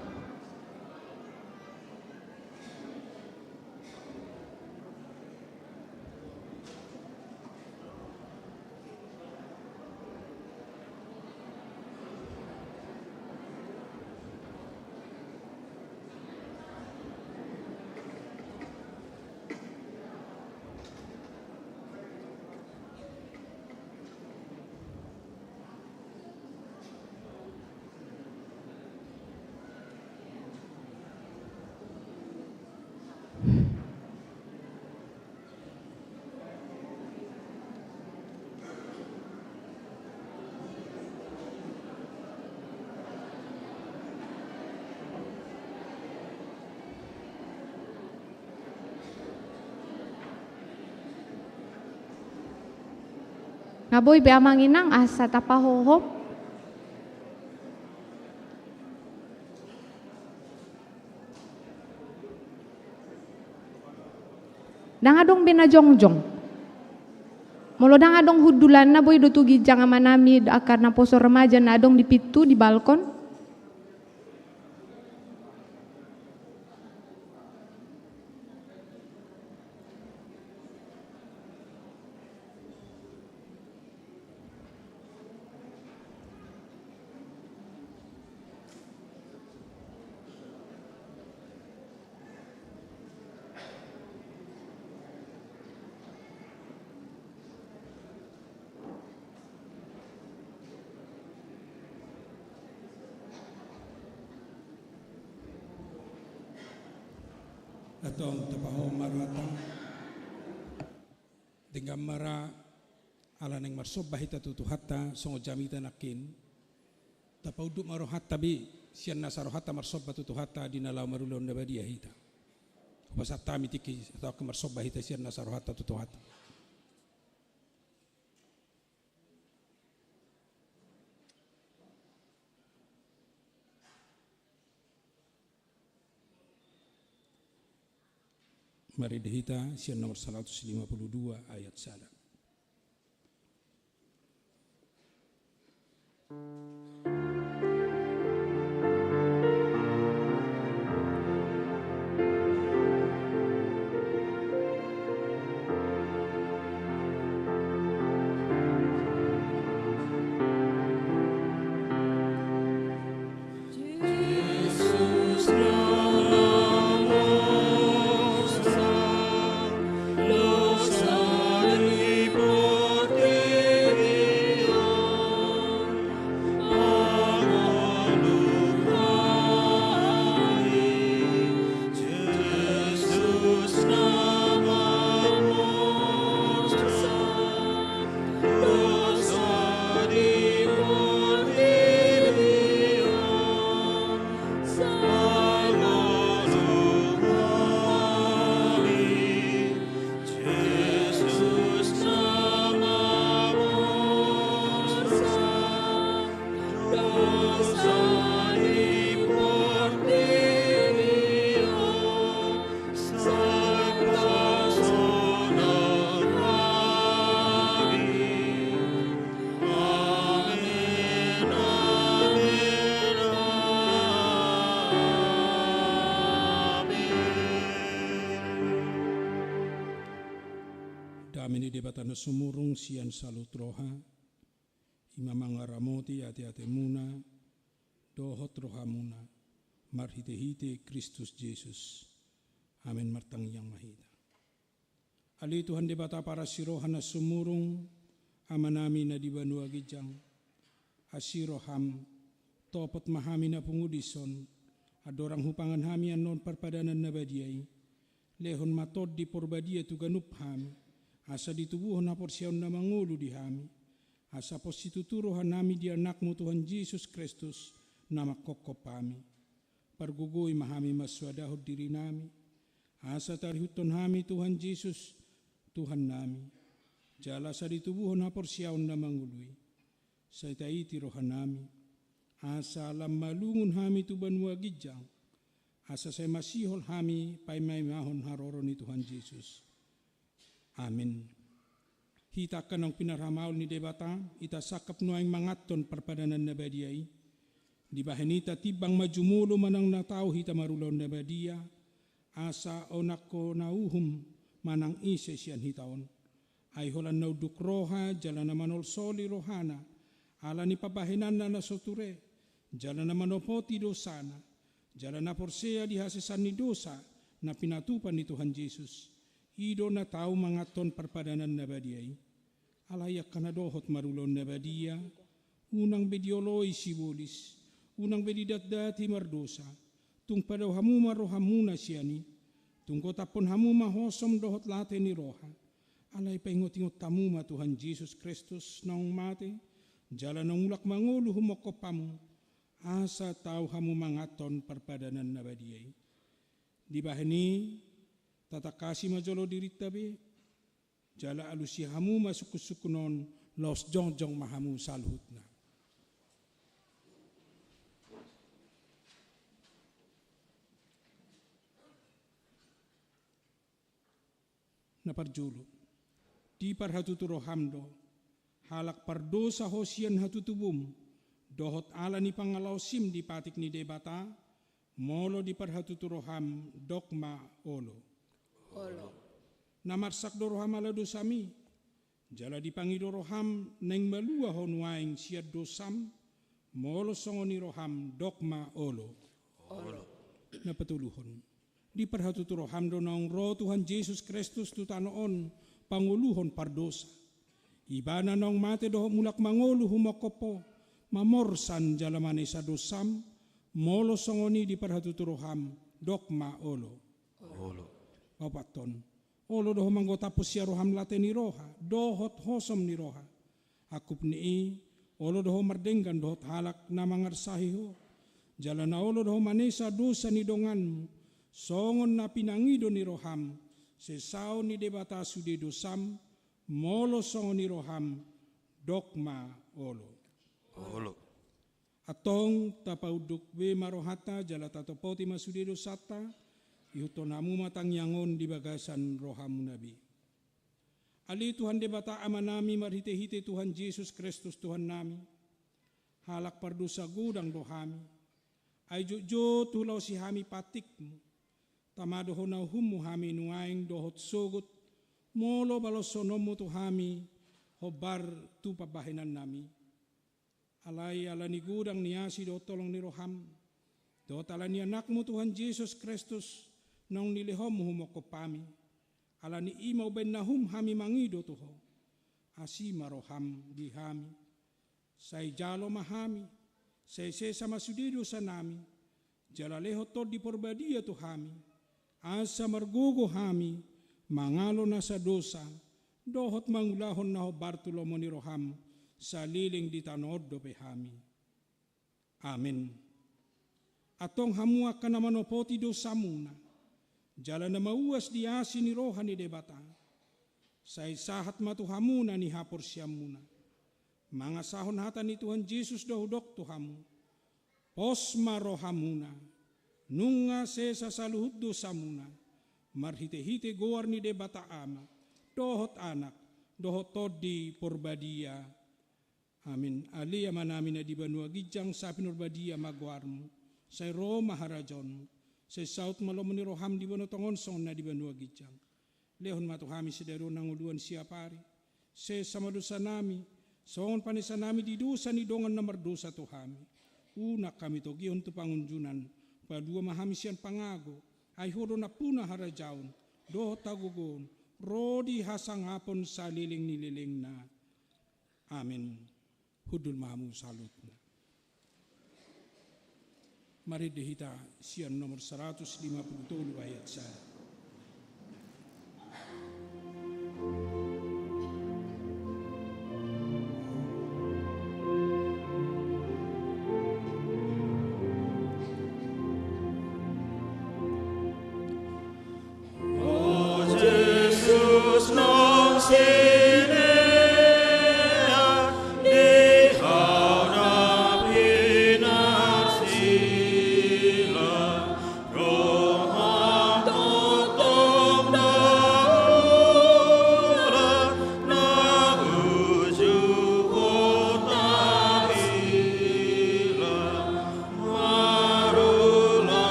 Nga boi be Amang Inang asa tapahohom. Ndang adong be na jongjong. Molo ndang adong hundulanna, boi do tu ginjang amanami, angka naposo remaja na adong di pintu, di balkon. Antong tapahohom ma rohanta. Denggan ma ra, ala naeng marsomba hita tu Tuhanta songon jamita nangkin. Tapaunduk ma rohanta be, sian nasa rohanta marsomba tu Tuhanta di na laho marulaon na badia hita. Hupasahat hami tingki, antong marsomba hita sian nasa rohanta tu Tuhanta. Marende hita sian nomor saratus lima puluh dua ayat sada. Dame ni Debata na sumurung sian saluhut roha, i ma mangaramoti ateatemuna dohot rohamuna, marhitehite Kristus Jesus. Amen. Martangiang ma hita. Ale Tuhan Debata parasi roha na sumurung, Amanami na di banua ginjang, asi roham, topot ma hami na pungu dison, andorang hupangan hami annon parpadanan na badia i. Lehon ma Tondi Porbadia tu ganup hami, asa ditubuhon haporseaon na mangolu di hami, asa pos situtu rohanami di Anakmu Tuhan Jesus Kristus, na manghophop hami. Pargogoi ma hami mansoadahon dirinami, asa tarihuthon hami Tuhan Jesus, Tuhannami, jala asa ditubuhon haporseaon na mangolu i. Sai taiti rohanami, asa lam malungun hami tu banua ginjang, asa sai masihol hami paimaimahon haroro ni Tuhan Jesus. Amen. Hita angka naung pinarhamaol ni Debata, hita sangkap nuaeng manganhon parpadanan na badia i. Dibahen i tatimbang ma jumolo manang na tau hita marulaon na badia, asa unang hona uhum manang ise sian hita on. Ai holan na unduk roha jala na manolsoli rohana, ala ni pambahenanna na so ture, jala na manopoti dosana, jala na porsea di hasesaan ni dosa na pinatupa ni Tuhan Jesus. I do na tau manganhon parpadanan na badia i. Alai angka na dohot marulaon na badia, unang be dioloi sibolis, unang be didatdati mardosa, tung padao hamu ma rohamuna sian i, tung gotaphon hamu ma hosom dohot late ni roha. Alai paingotingot hamu ma Tuhan Jesus Kristus naung mate, jala naung mulak mangolu humongkop hamu, asa tau hamu manganhon parpadanan na badia i. Dibahen i, tatangkasi ma jolo dirinta be, jala alusi hamu ma sungkunsungkun on, laos jongjong ma hamu saluhutna. Na parjolo, diparhatutu roham do, halak pardosa ho sian hatutubum, dohot ala ni pangalaosim di patik ni Debata, molo diparhatutu roham, dok ma olo. Olo. Na marsak do roham ala dosami, jala dipangido roham naeng malua ho nuaeng sian dosam, molo songon i roham, dok ma olo. Olo. Na patoluhon, diparhatutu roham do naung ro Tuhan Jesus Kristus tu tano on pangoluhon pardosa. Ibana naung mate dohot mulak mangolu humongkop ho, mamorsan jala manesa dosam, molo songon i diparhatutu roham, dok ma olo. Olo. Paopathon, olo do ho manggotaphon sian roham late ni roha dohot hosom ni roha. Angkup ni i, olo do ho mardenggan dohot halak na mangarsahi ho, jala na olo do ho manesa dosa ni donganmu, songon na pinangido ni roham, sesaon ni Debata sude dosam, molo songon i roham, dok ma olo. Olo. Antong tapaunduk be ma rohanta jala tatopoti ma sude dosanta, ihuthon hamu ma tangiang on di bagasan rohamuna be. Ale Tuhan Debata Amanami marhitehite Tuhan Jesus Kristus Tuhannami, halak pardosa godang do hami, ai jotjot hulaosi hami patikmu, tama do ho na uhummu hami nuaeng dohot sogot, molo balosononmu tu hami hombar tu pambahenannami. Alai ala ni godang ni asi dohot holong ni roham, dohot ala ni Anakmu Tuhan Jesus Kristus, naung nilehonmu humongkop hami, ala ni i ma umbahen na uhum hami mangido tu ho. Asi ma roham di hami. Sai jalo ma hami, sai sesa ma sude dosanami, jala lehon Tondi Porbadia tu hami, asa margogo hami mangalo nasa dosa, dohot mangulahon na hombar tu lomo ni roham, saleleng di tano on dope hami. Amen. Antong hamu angka na manopoti dosamuna, jala na mauas di asi ni roha ni Debata, sai sahat ma tu hamu na nihaporseaonmuna. Mangasahon hata ni Tuhan Jesus do hudok tu hamu. Pos ma rohamuna, nunga sesa saluhut dosamuna, marhitehite goar ni Debata Ama, dohot Anak, dohot Tondi Porbadia. Amin. Ale Amanami na di banua ginjang, sai pinarbadia ma goarmu, sai ro ma harajaonmu, sai saut ma lomo ni roham di banua tonga on songon na di banua ginjang. Lehon ma tu hami sadari on hangoluan siapari. Sesa ma dosanami, songon panesanami di dosa ni dongan na mardosa tu hami. Unang hami togihon tu pangunjunan, palua ma hami sian pangago, ai Ho do nampuna harajaon, dohot hagogoon, ro di hasangapon saleleng ni lelengna. Amen. Hundul ma hamu saluhutna. Marende hita sian nomor saratus lima pulu tolu ayat sada.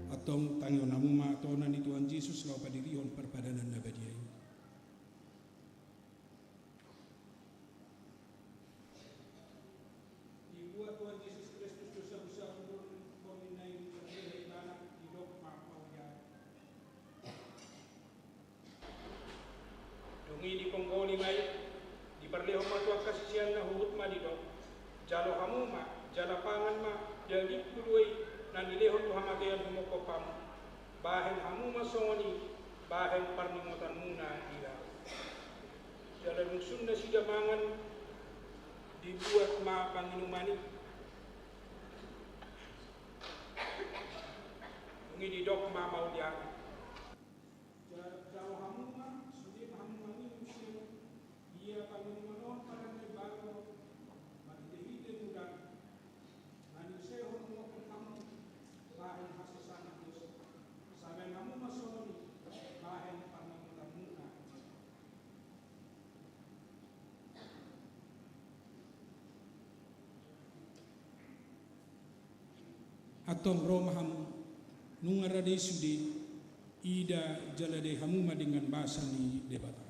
Antong tangihon hamu ma tona ni Tuhan Jesus laho padirihon parpadanan na badia i. Dibuat Tuhan Jesus Kristus do sabu-sabu borngin na i, diparlehon ibana, didok ma mauliate. Dung i diponggoli ma i, diparlehon ma tu angka siseanna, huhut ma didok: Jalo hamu ma, jala pangan ma dagingku do i, na nilehon tu hamatean humophop hamu. Bahen hamu ma songon i, bahen parningotanmuna di ahu. Jala dung sun nasida mangan, dibuat ma panginuman i. Dung i didok ma mauliate. Ja-, jalo hamu ma, sude ma hamu manginum sian ia panginuman on, padan na imbaru marhite-hite mudar, na niusehon humophop hamu bahen hasesaan ni dosa. Sai bahen hamu ma songon i bahen parningotanmuna. Antong ro ma hamu, nunga rade i sude, ida jala dai hamu ma denggan basa ni Debata.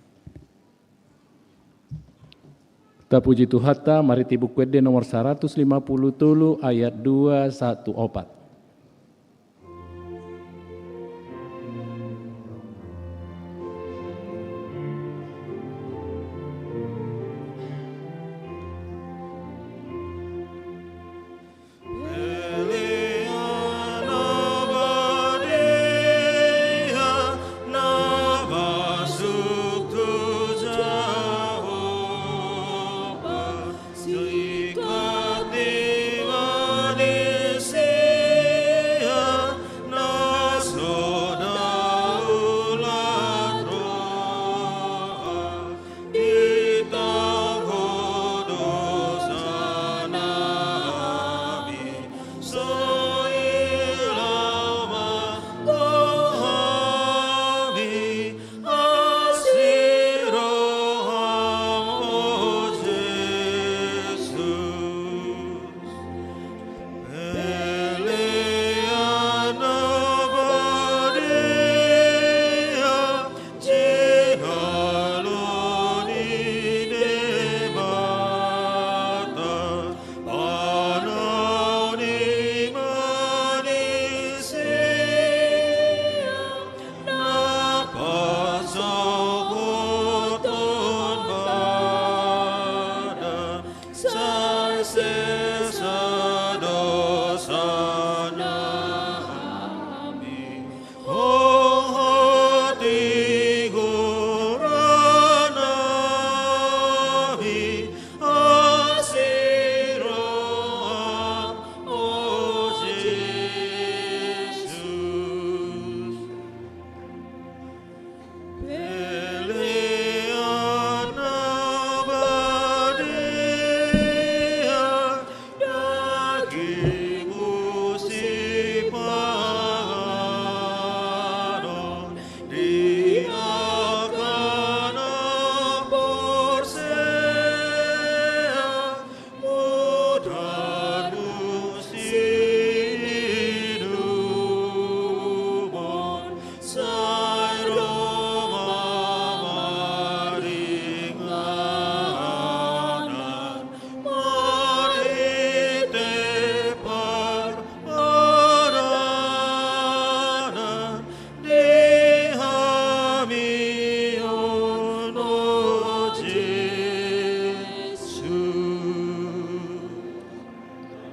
Tapuji Tuhanta, marhite Buku Ende nomor saratus lima pulu tolu ayat dua sahat tu opat.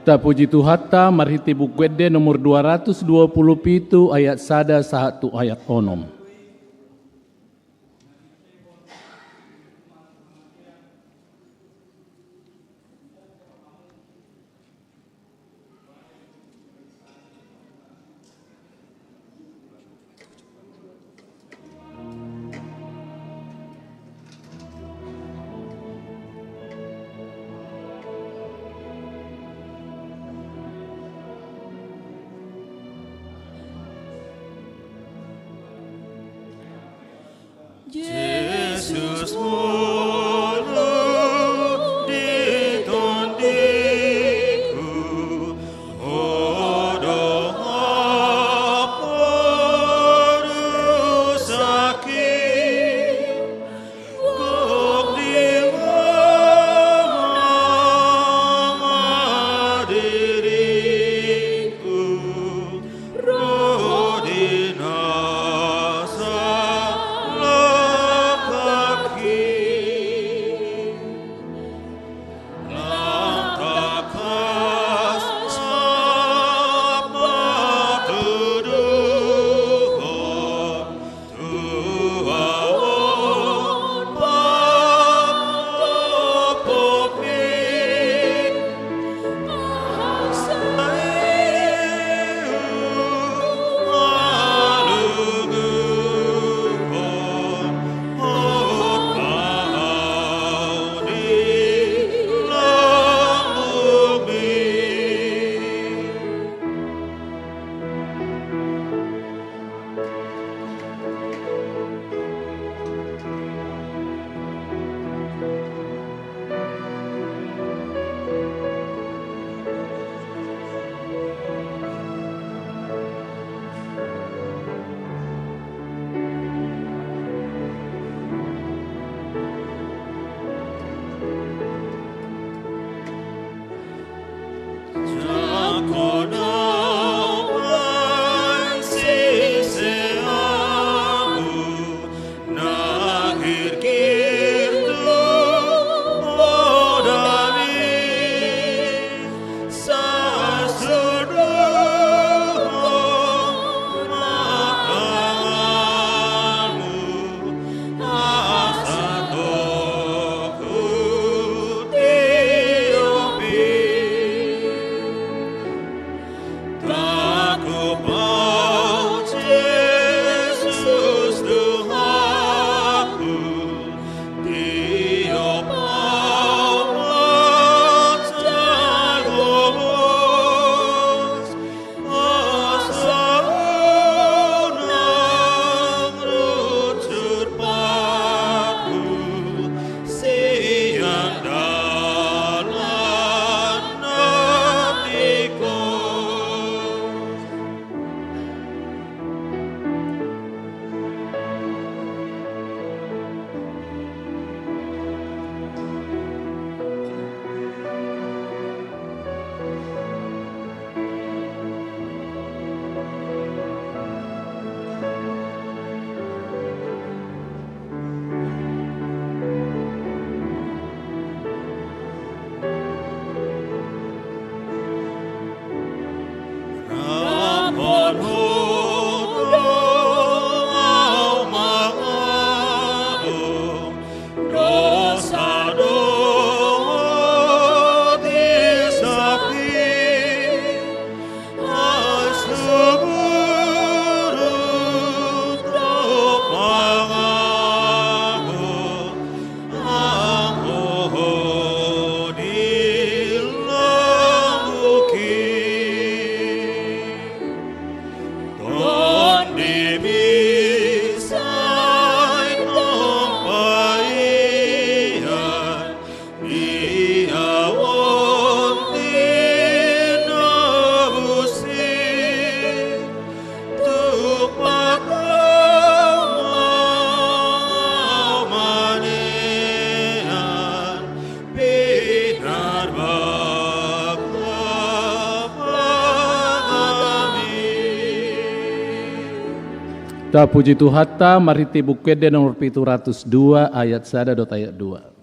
Tapuji Tuhanta marhite Buku Ende nomor dua ratus dua puluh pitu ayat sada sahat tu ayat onom. Jesus molo di tondiku, ho do haporusaki, gok di ho ma diringku. Ro di na salangkaki, lang tangkas patuduhon. Tapuji Tuhanta, marhite Buku Ende nomor pitu ratus dua ayat sada dohot ayat dua.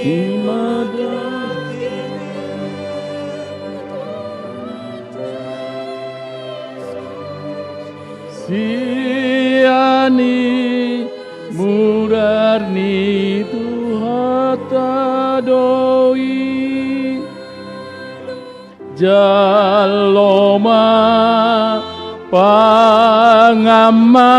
Ima da sian i mudar ni Tuhanta do i. Jalo ma, pangan ma.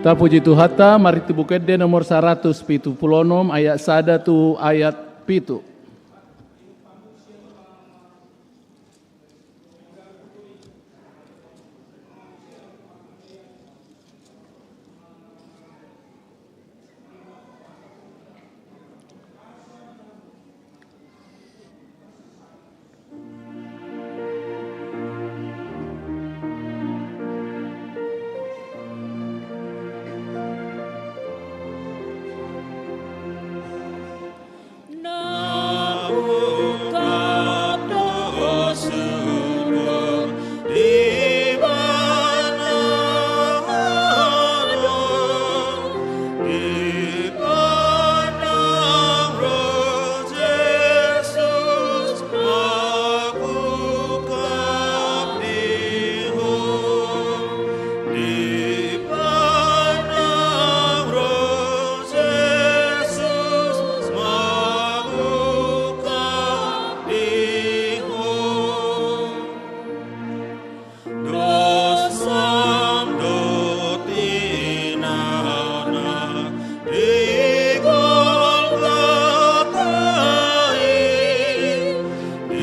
Tapuji Tuhanta, marhite Buku Ende nomor saratus pitu pulu onom, ayat sada tu ayat pitu.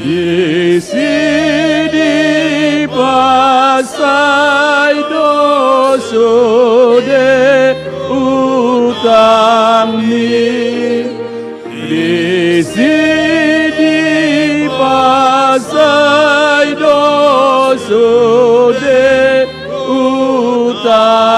Disi dipasahat do sude utangmi. Disi dipasahat do sude utangmi.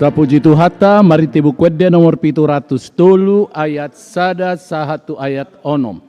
Tapuji Tuhanta, marhite Buku Ende nomor pitu ratus tolu, ayat sada sahat tu ayat onom.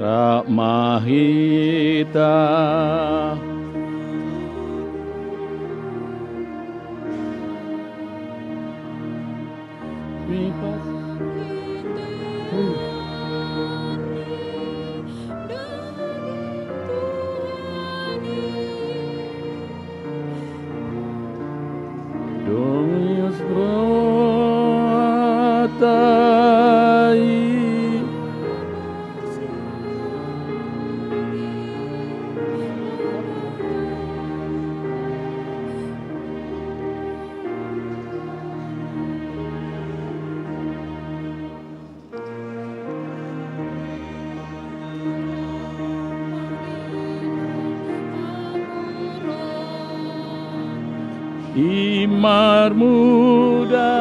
Rap ma hita. Dominus Gratei. I marmuda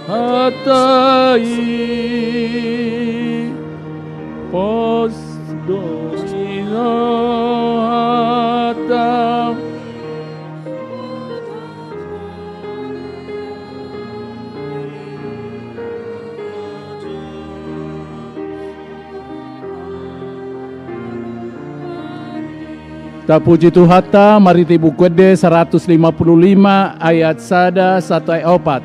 hata i, pos do i hata. Tapuji Tuhanta, marhite Buku Ende saratus lima pulu lima ayat sada sahat tu ayat opat.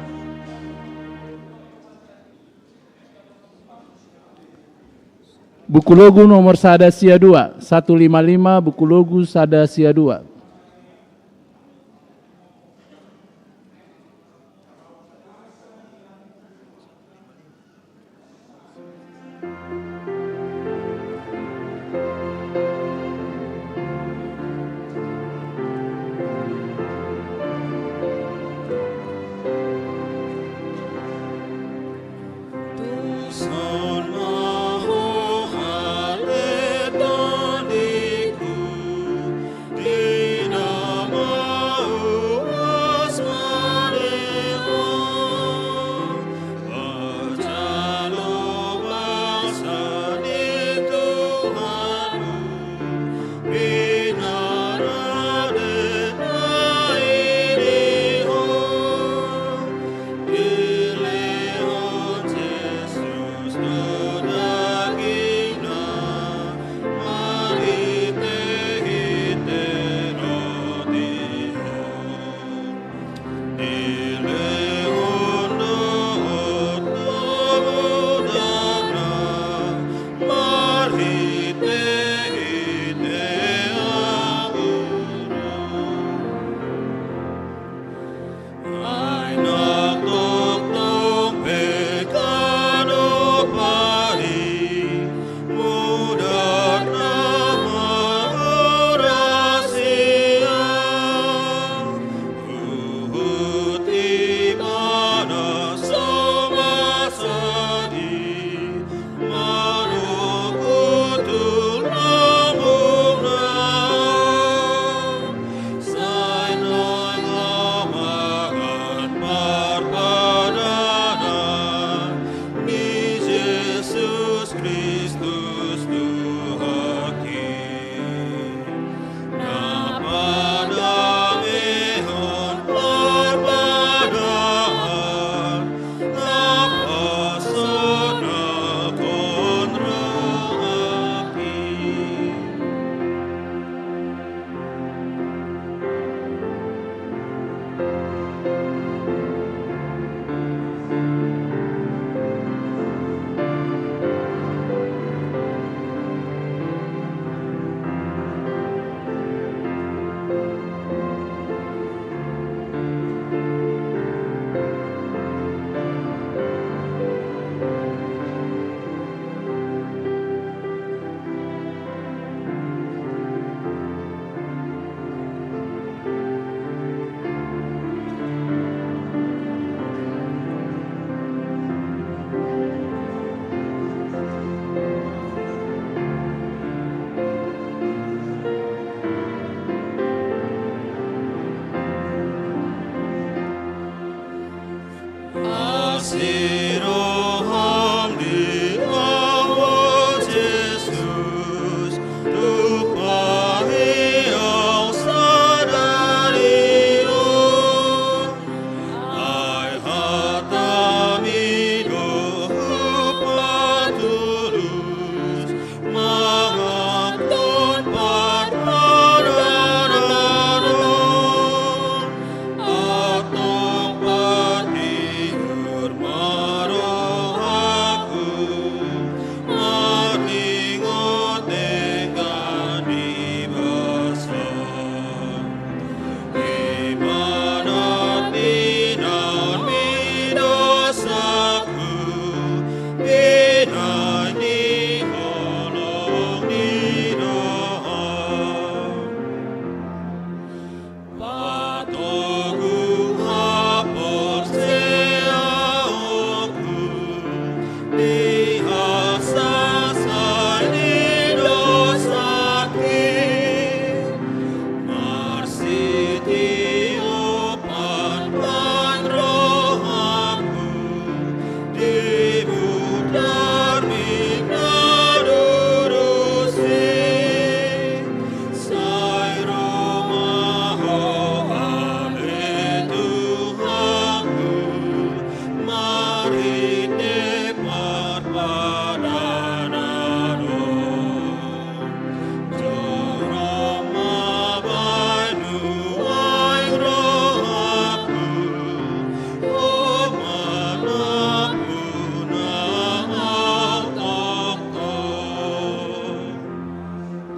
Buku Logu nomor sada sia dua, satu lima lima, Buku Logu sada sia dua.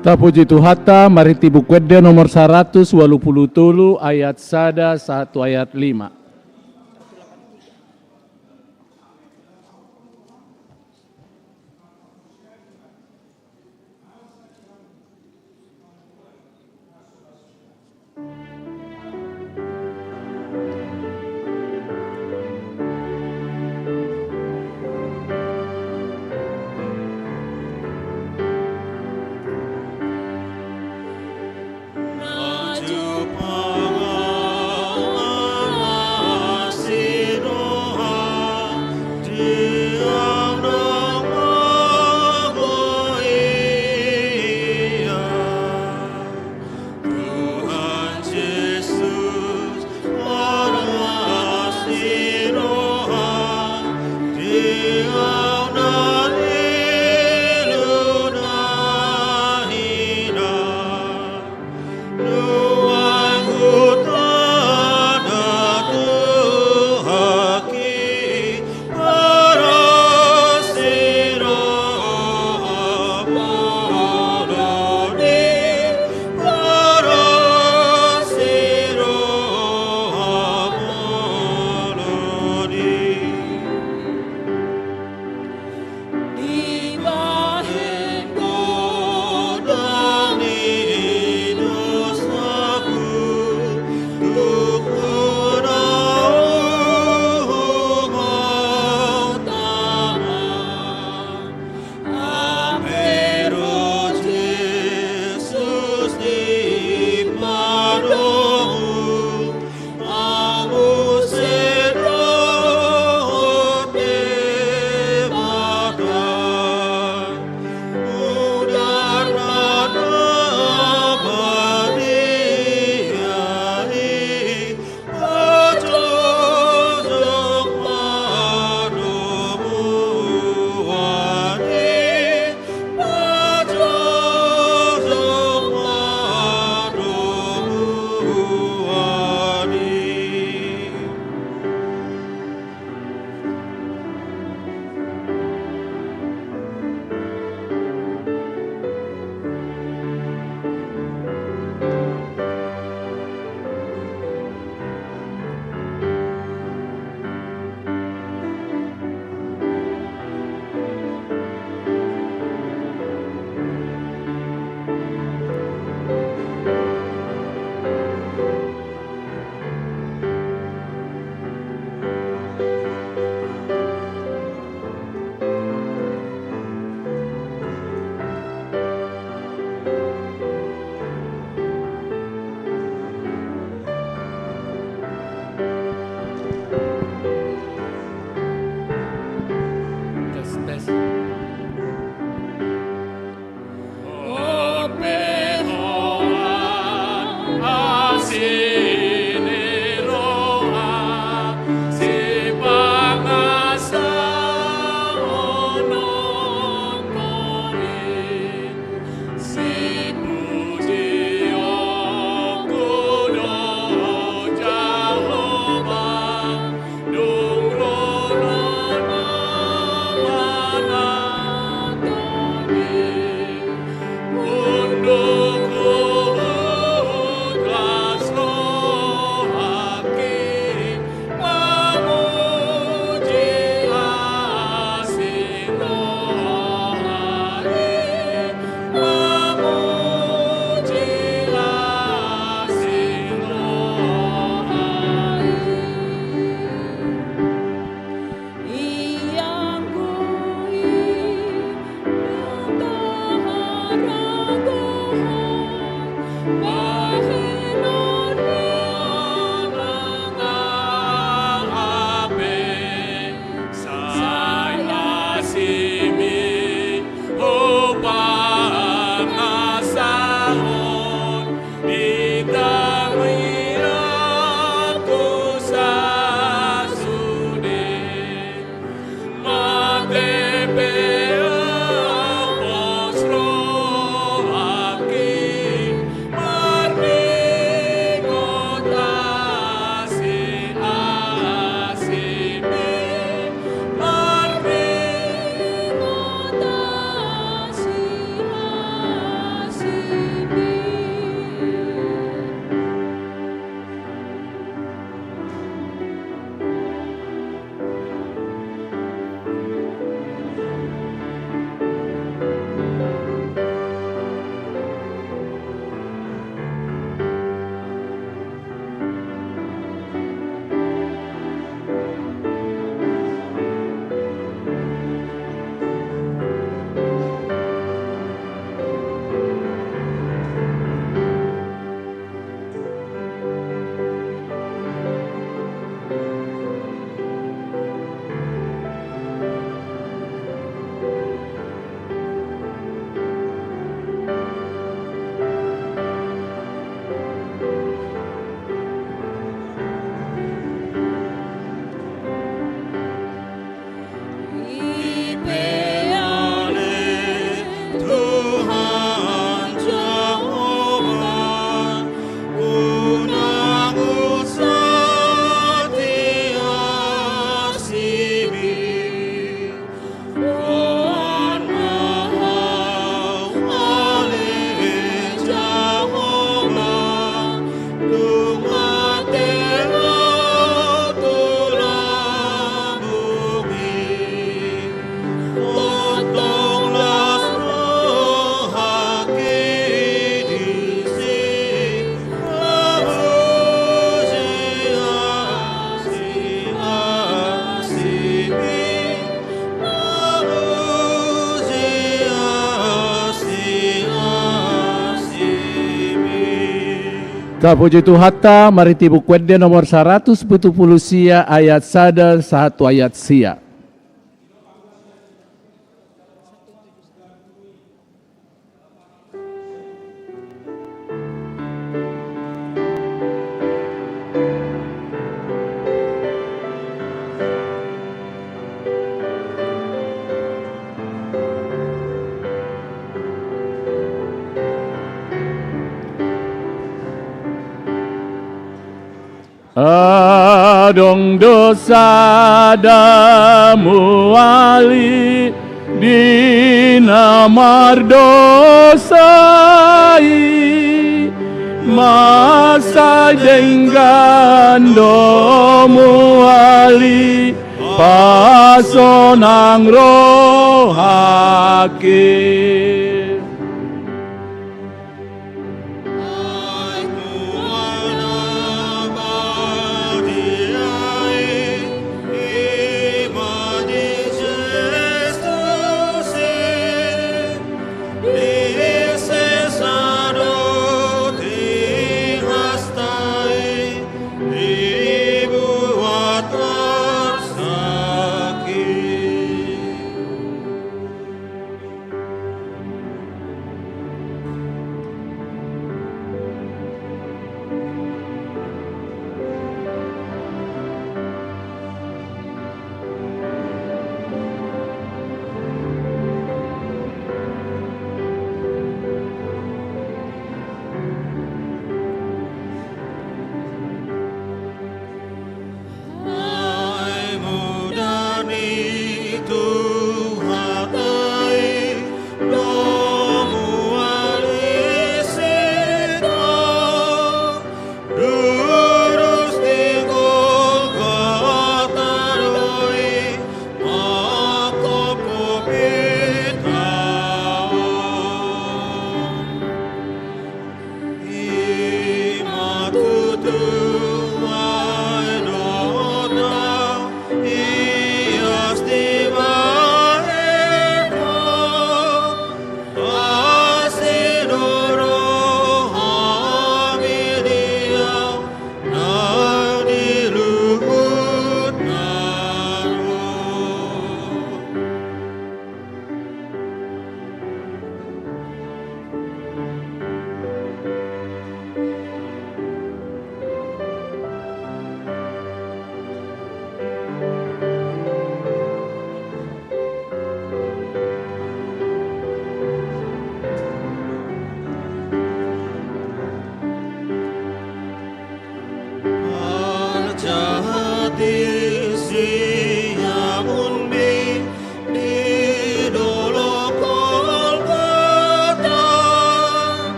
Tapuji Tuhanta, marhite Buku Ende nomor saratus ualu pulu tolu, ayat sada sahat tu ayat lima. Tapuji Tuhanta, marhite Buku Ende nomor saratus pitu pulu sia ayat sada sahat tu ayat sia. Adong do sada muali di na mardosa i, mansai denggan do muali pasonang rohangki.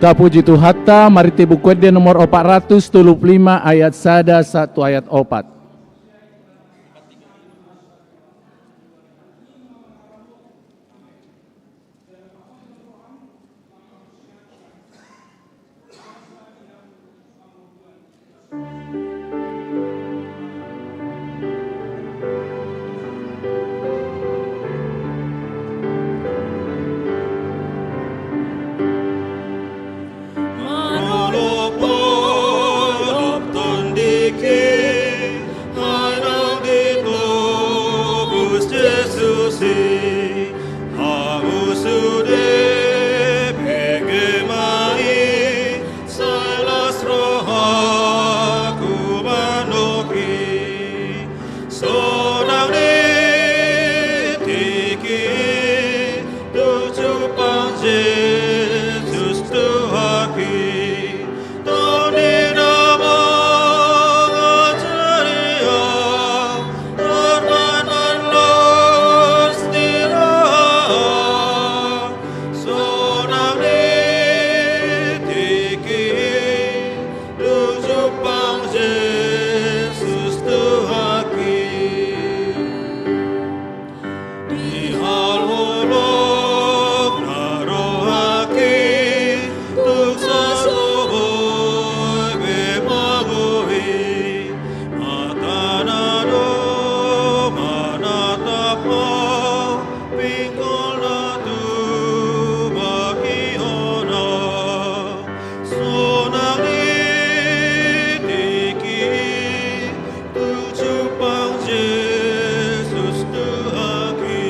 Tapuji Tuhanta, marhite Buku Ende nomor opat ratus tolu pulu lima ayat sada sahat tu ayat opat. Marolopolop tondingki, ai naung ditobus Jesus i, hamu sude bege ma i, sai las rohaku manogihon. Sonang ni tingki i, tung jumpang Jesus Tuhanki. Tondi na mangajari ahu, armat marlas ni roha. Sonang ni tingki i, tung jumpang Jesus Tuhanki. Di holong na rohaki, tung so boi be manggohi, mata na do manatap Ho, pinggol na tumbangihon Ho. Sonang ni tingki i, tung jumpang Jesus Tuhanki.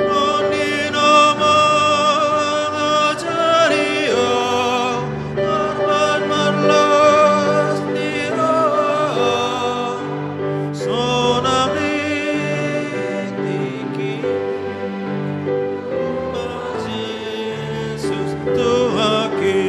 Tondi na mangajari ahu, armat marlas ni roha. Sonang ni tingki i, tung jumpang Jesus Tuhanki.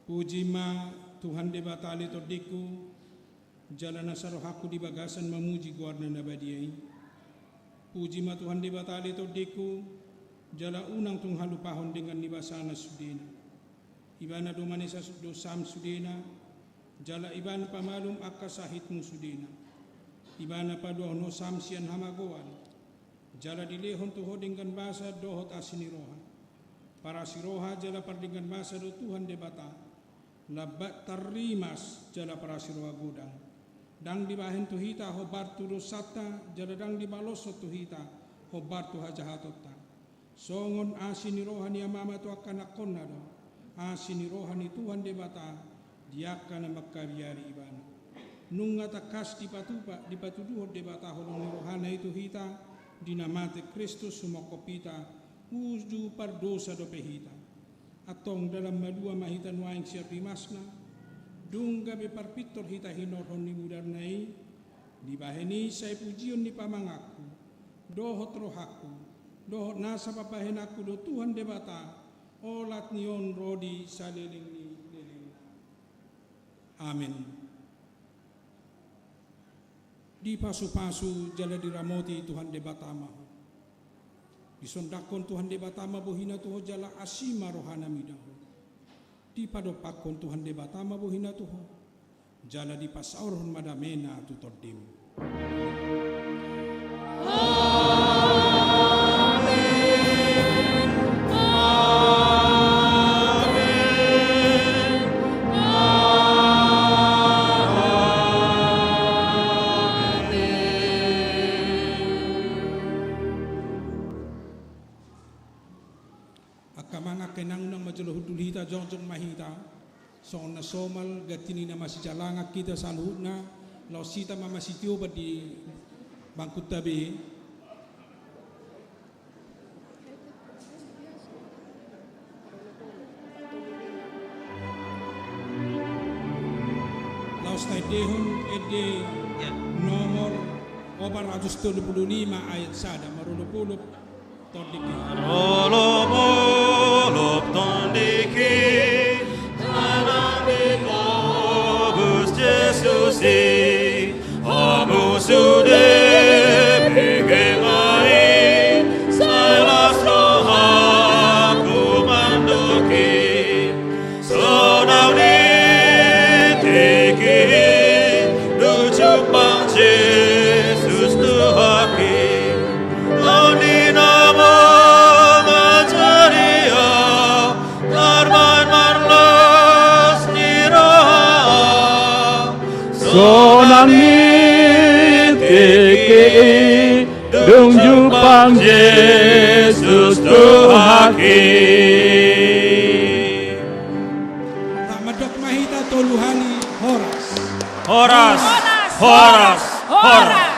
Puji ma Tuhan Debata ale tondingku, jala nasa rohangku di bagasan mamuji goarna na badia i. Puji ma Tuhan Debata ale tondingku, jala unang tung halupahon denggan ni basana sudena. Ibana do manesa su-, dosam sudena, jala Ibana pamalum angka sahitmu sudena. Ibana paluahon ho sam sian hamagoan, jala dilehon tu ho denggan basa dohot asi ni roha. Parasi roha jala pardenggan basa do Tuhan Debata, lambat tarrimas jala parasi roha godang. Ndang dibahen tu hita hombar tu dosanta, jala ndang dibaloshon tu hita hombar tu hajahatonta. Songon asi ni roha ni amama tu angka anakkonna do asi ni roha ni Tuhan Debata di angka na mangkabiari Ibana. Nunga tangkas dipatupa, dipatuduhon Debata holong ni rohana i tu hita, di na mate Kristus humophop hita, uju pardosa dope hita. Antong dalan malua ma hita nuaeng sian rimasna, dung gabe parpintor hita hinorhon ni mudarna i, dibahen i sai pujion ni pamanganku, dohot rohangku, dohot nasa pambahenanku do Tuhan Debata, olat ni on ro di saleleng ni lelengna. Amen. Dipasupasu jala diramoti Tuhan Debata ma ho. Disondangkon Tuhan Debata ma bohina tu ho jala asi ma rohana mida ho. Dipadompakkon Tuhan Debata ma bohina tu ho, jala dipasaorhon ma damena tu tondim. Angka amang, angka inang, unang ma jolo hundul hita, jongjong ma hita. Songon na somal, ganti ni na masijalangan hita saluhutna, laos hita ma masitioban di bangkunta be. Laos taendehon ende nomor opat ratus tolu pulu lima ayat sada, marolopolop tondik i. Marolopolop tondik i, manang ditobus Jesus i, hamu sude begengai, sai las rohangku mandok i. Sonang ni tingki i, dung jumpang Jesus Tuhanki. Tondi na mangajari au, tarbaen marlas ni roha. Sonang ni tingki i, dung jumpang Jesus Tuhanki. Rap mandok ma hita tolu hali, horas. Horas. Horas. Horas. Horas.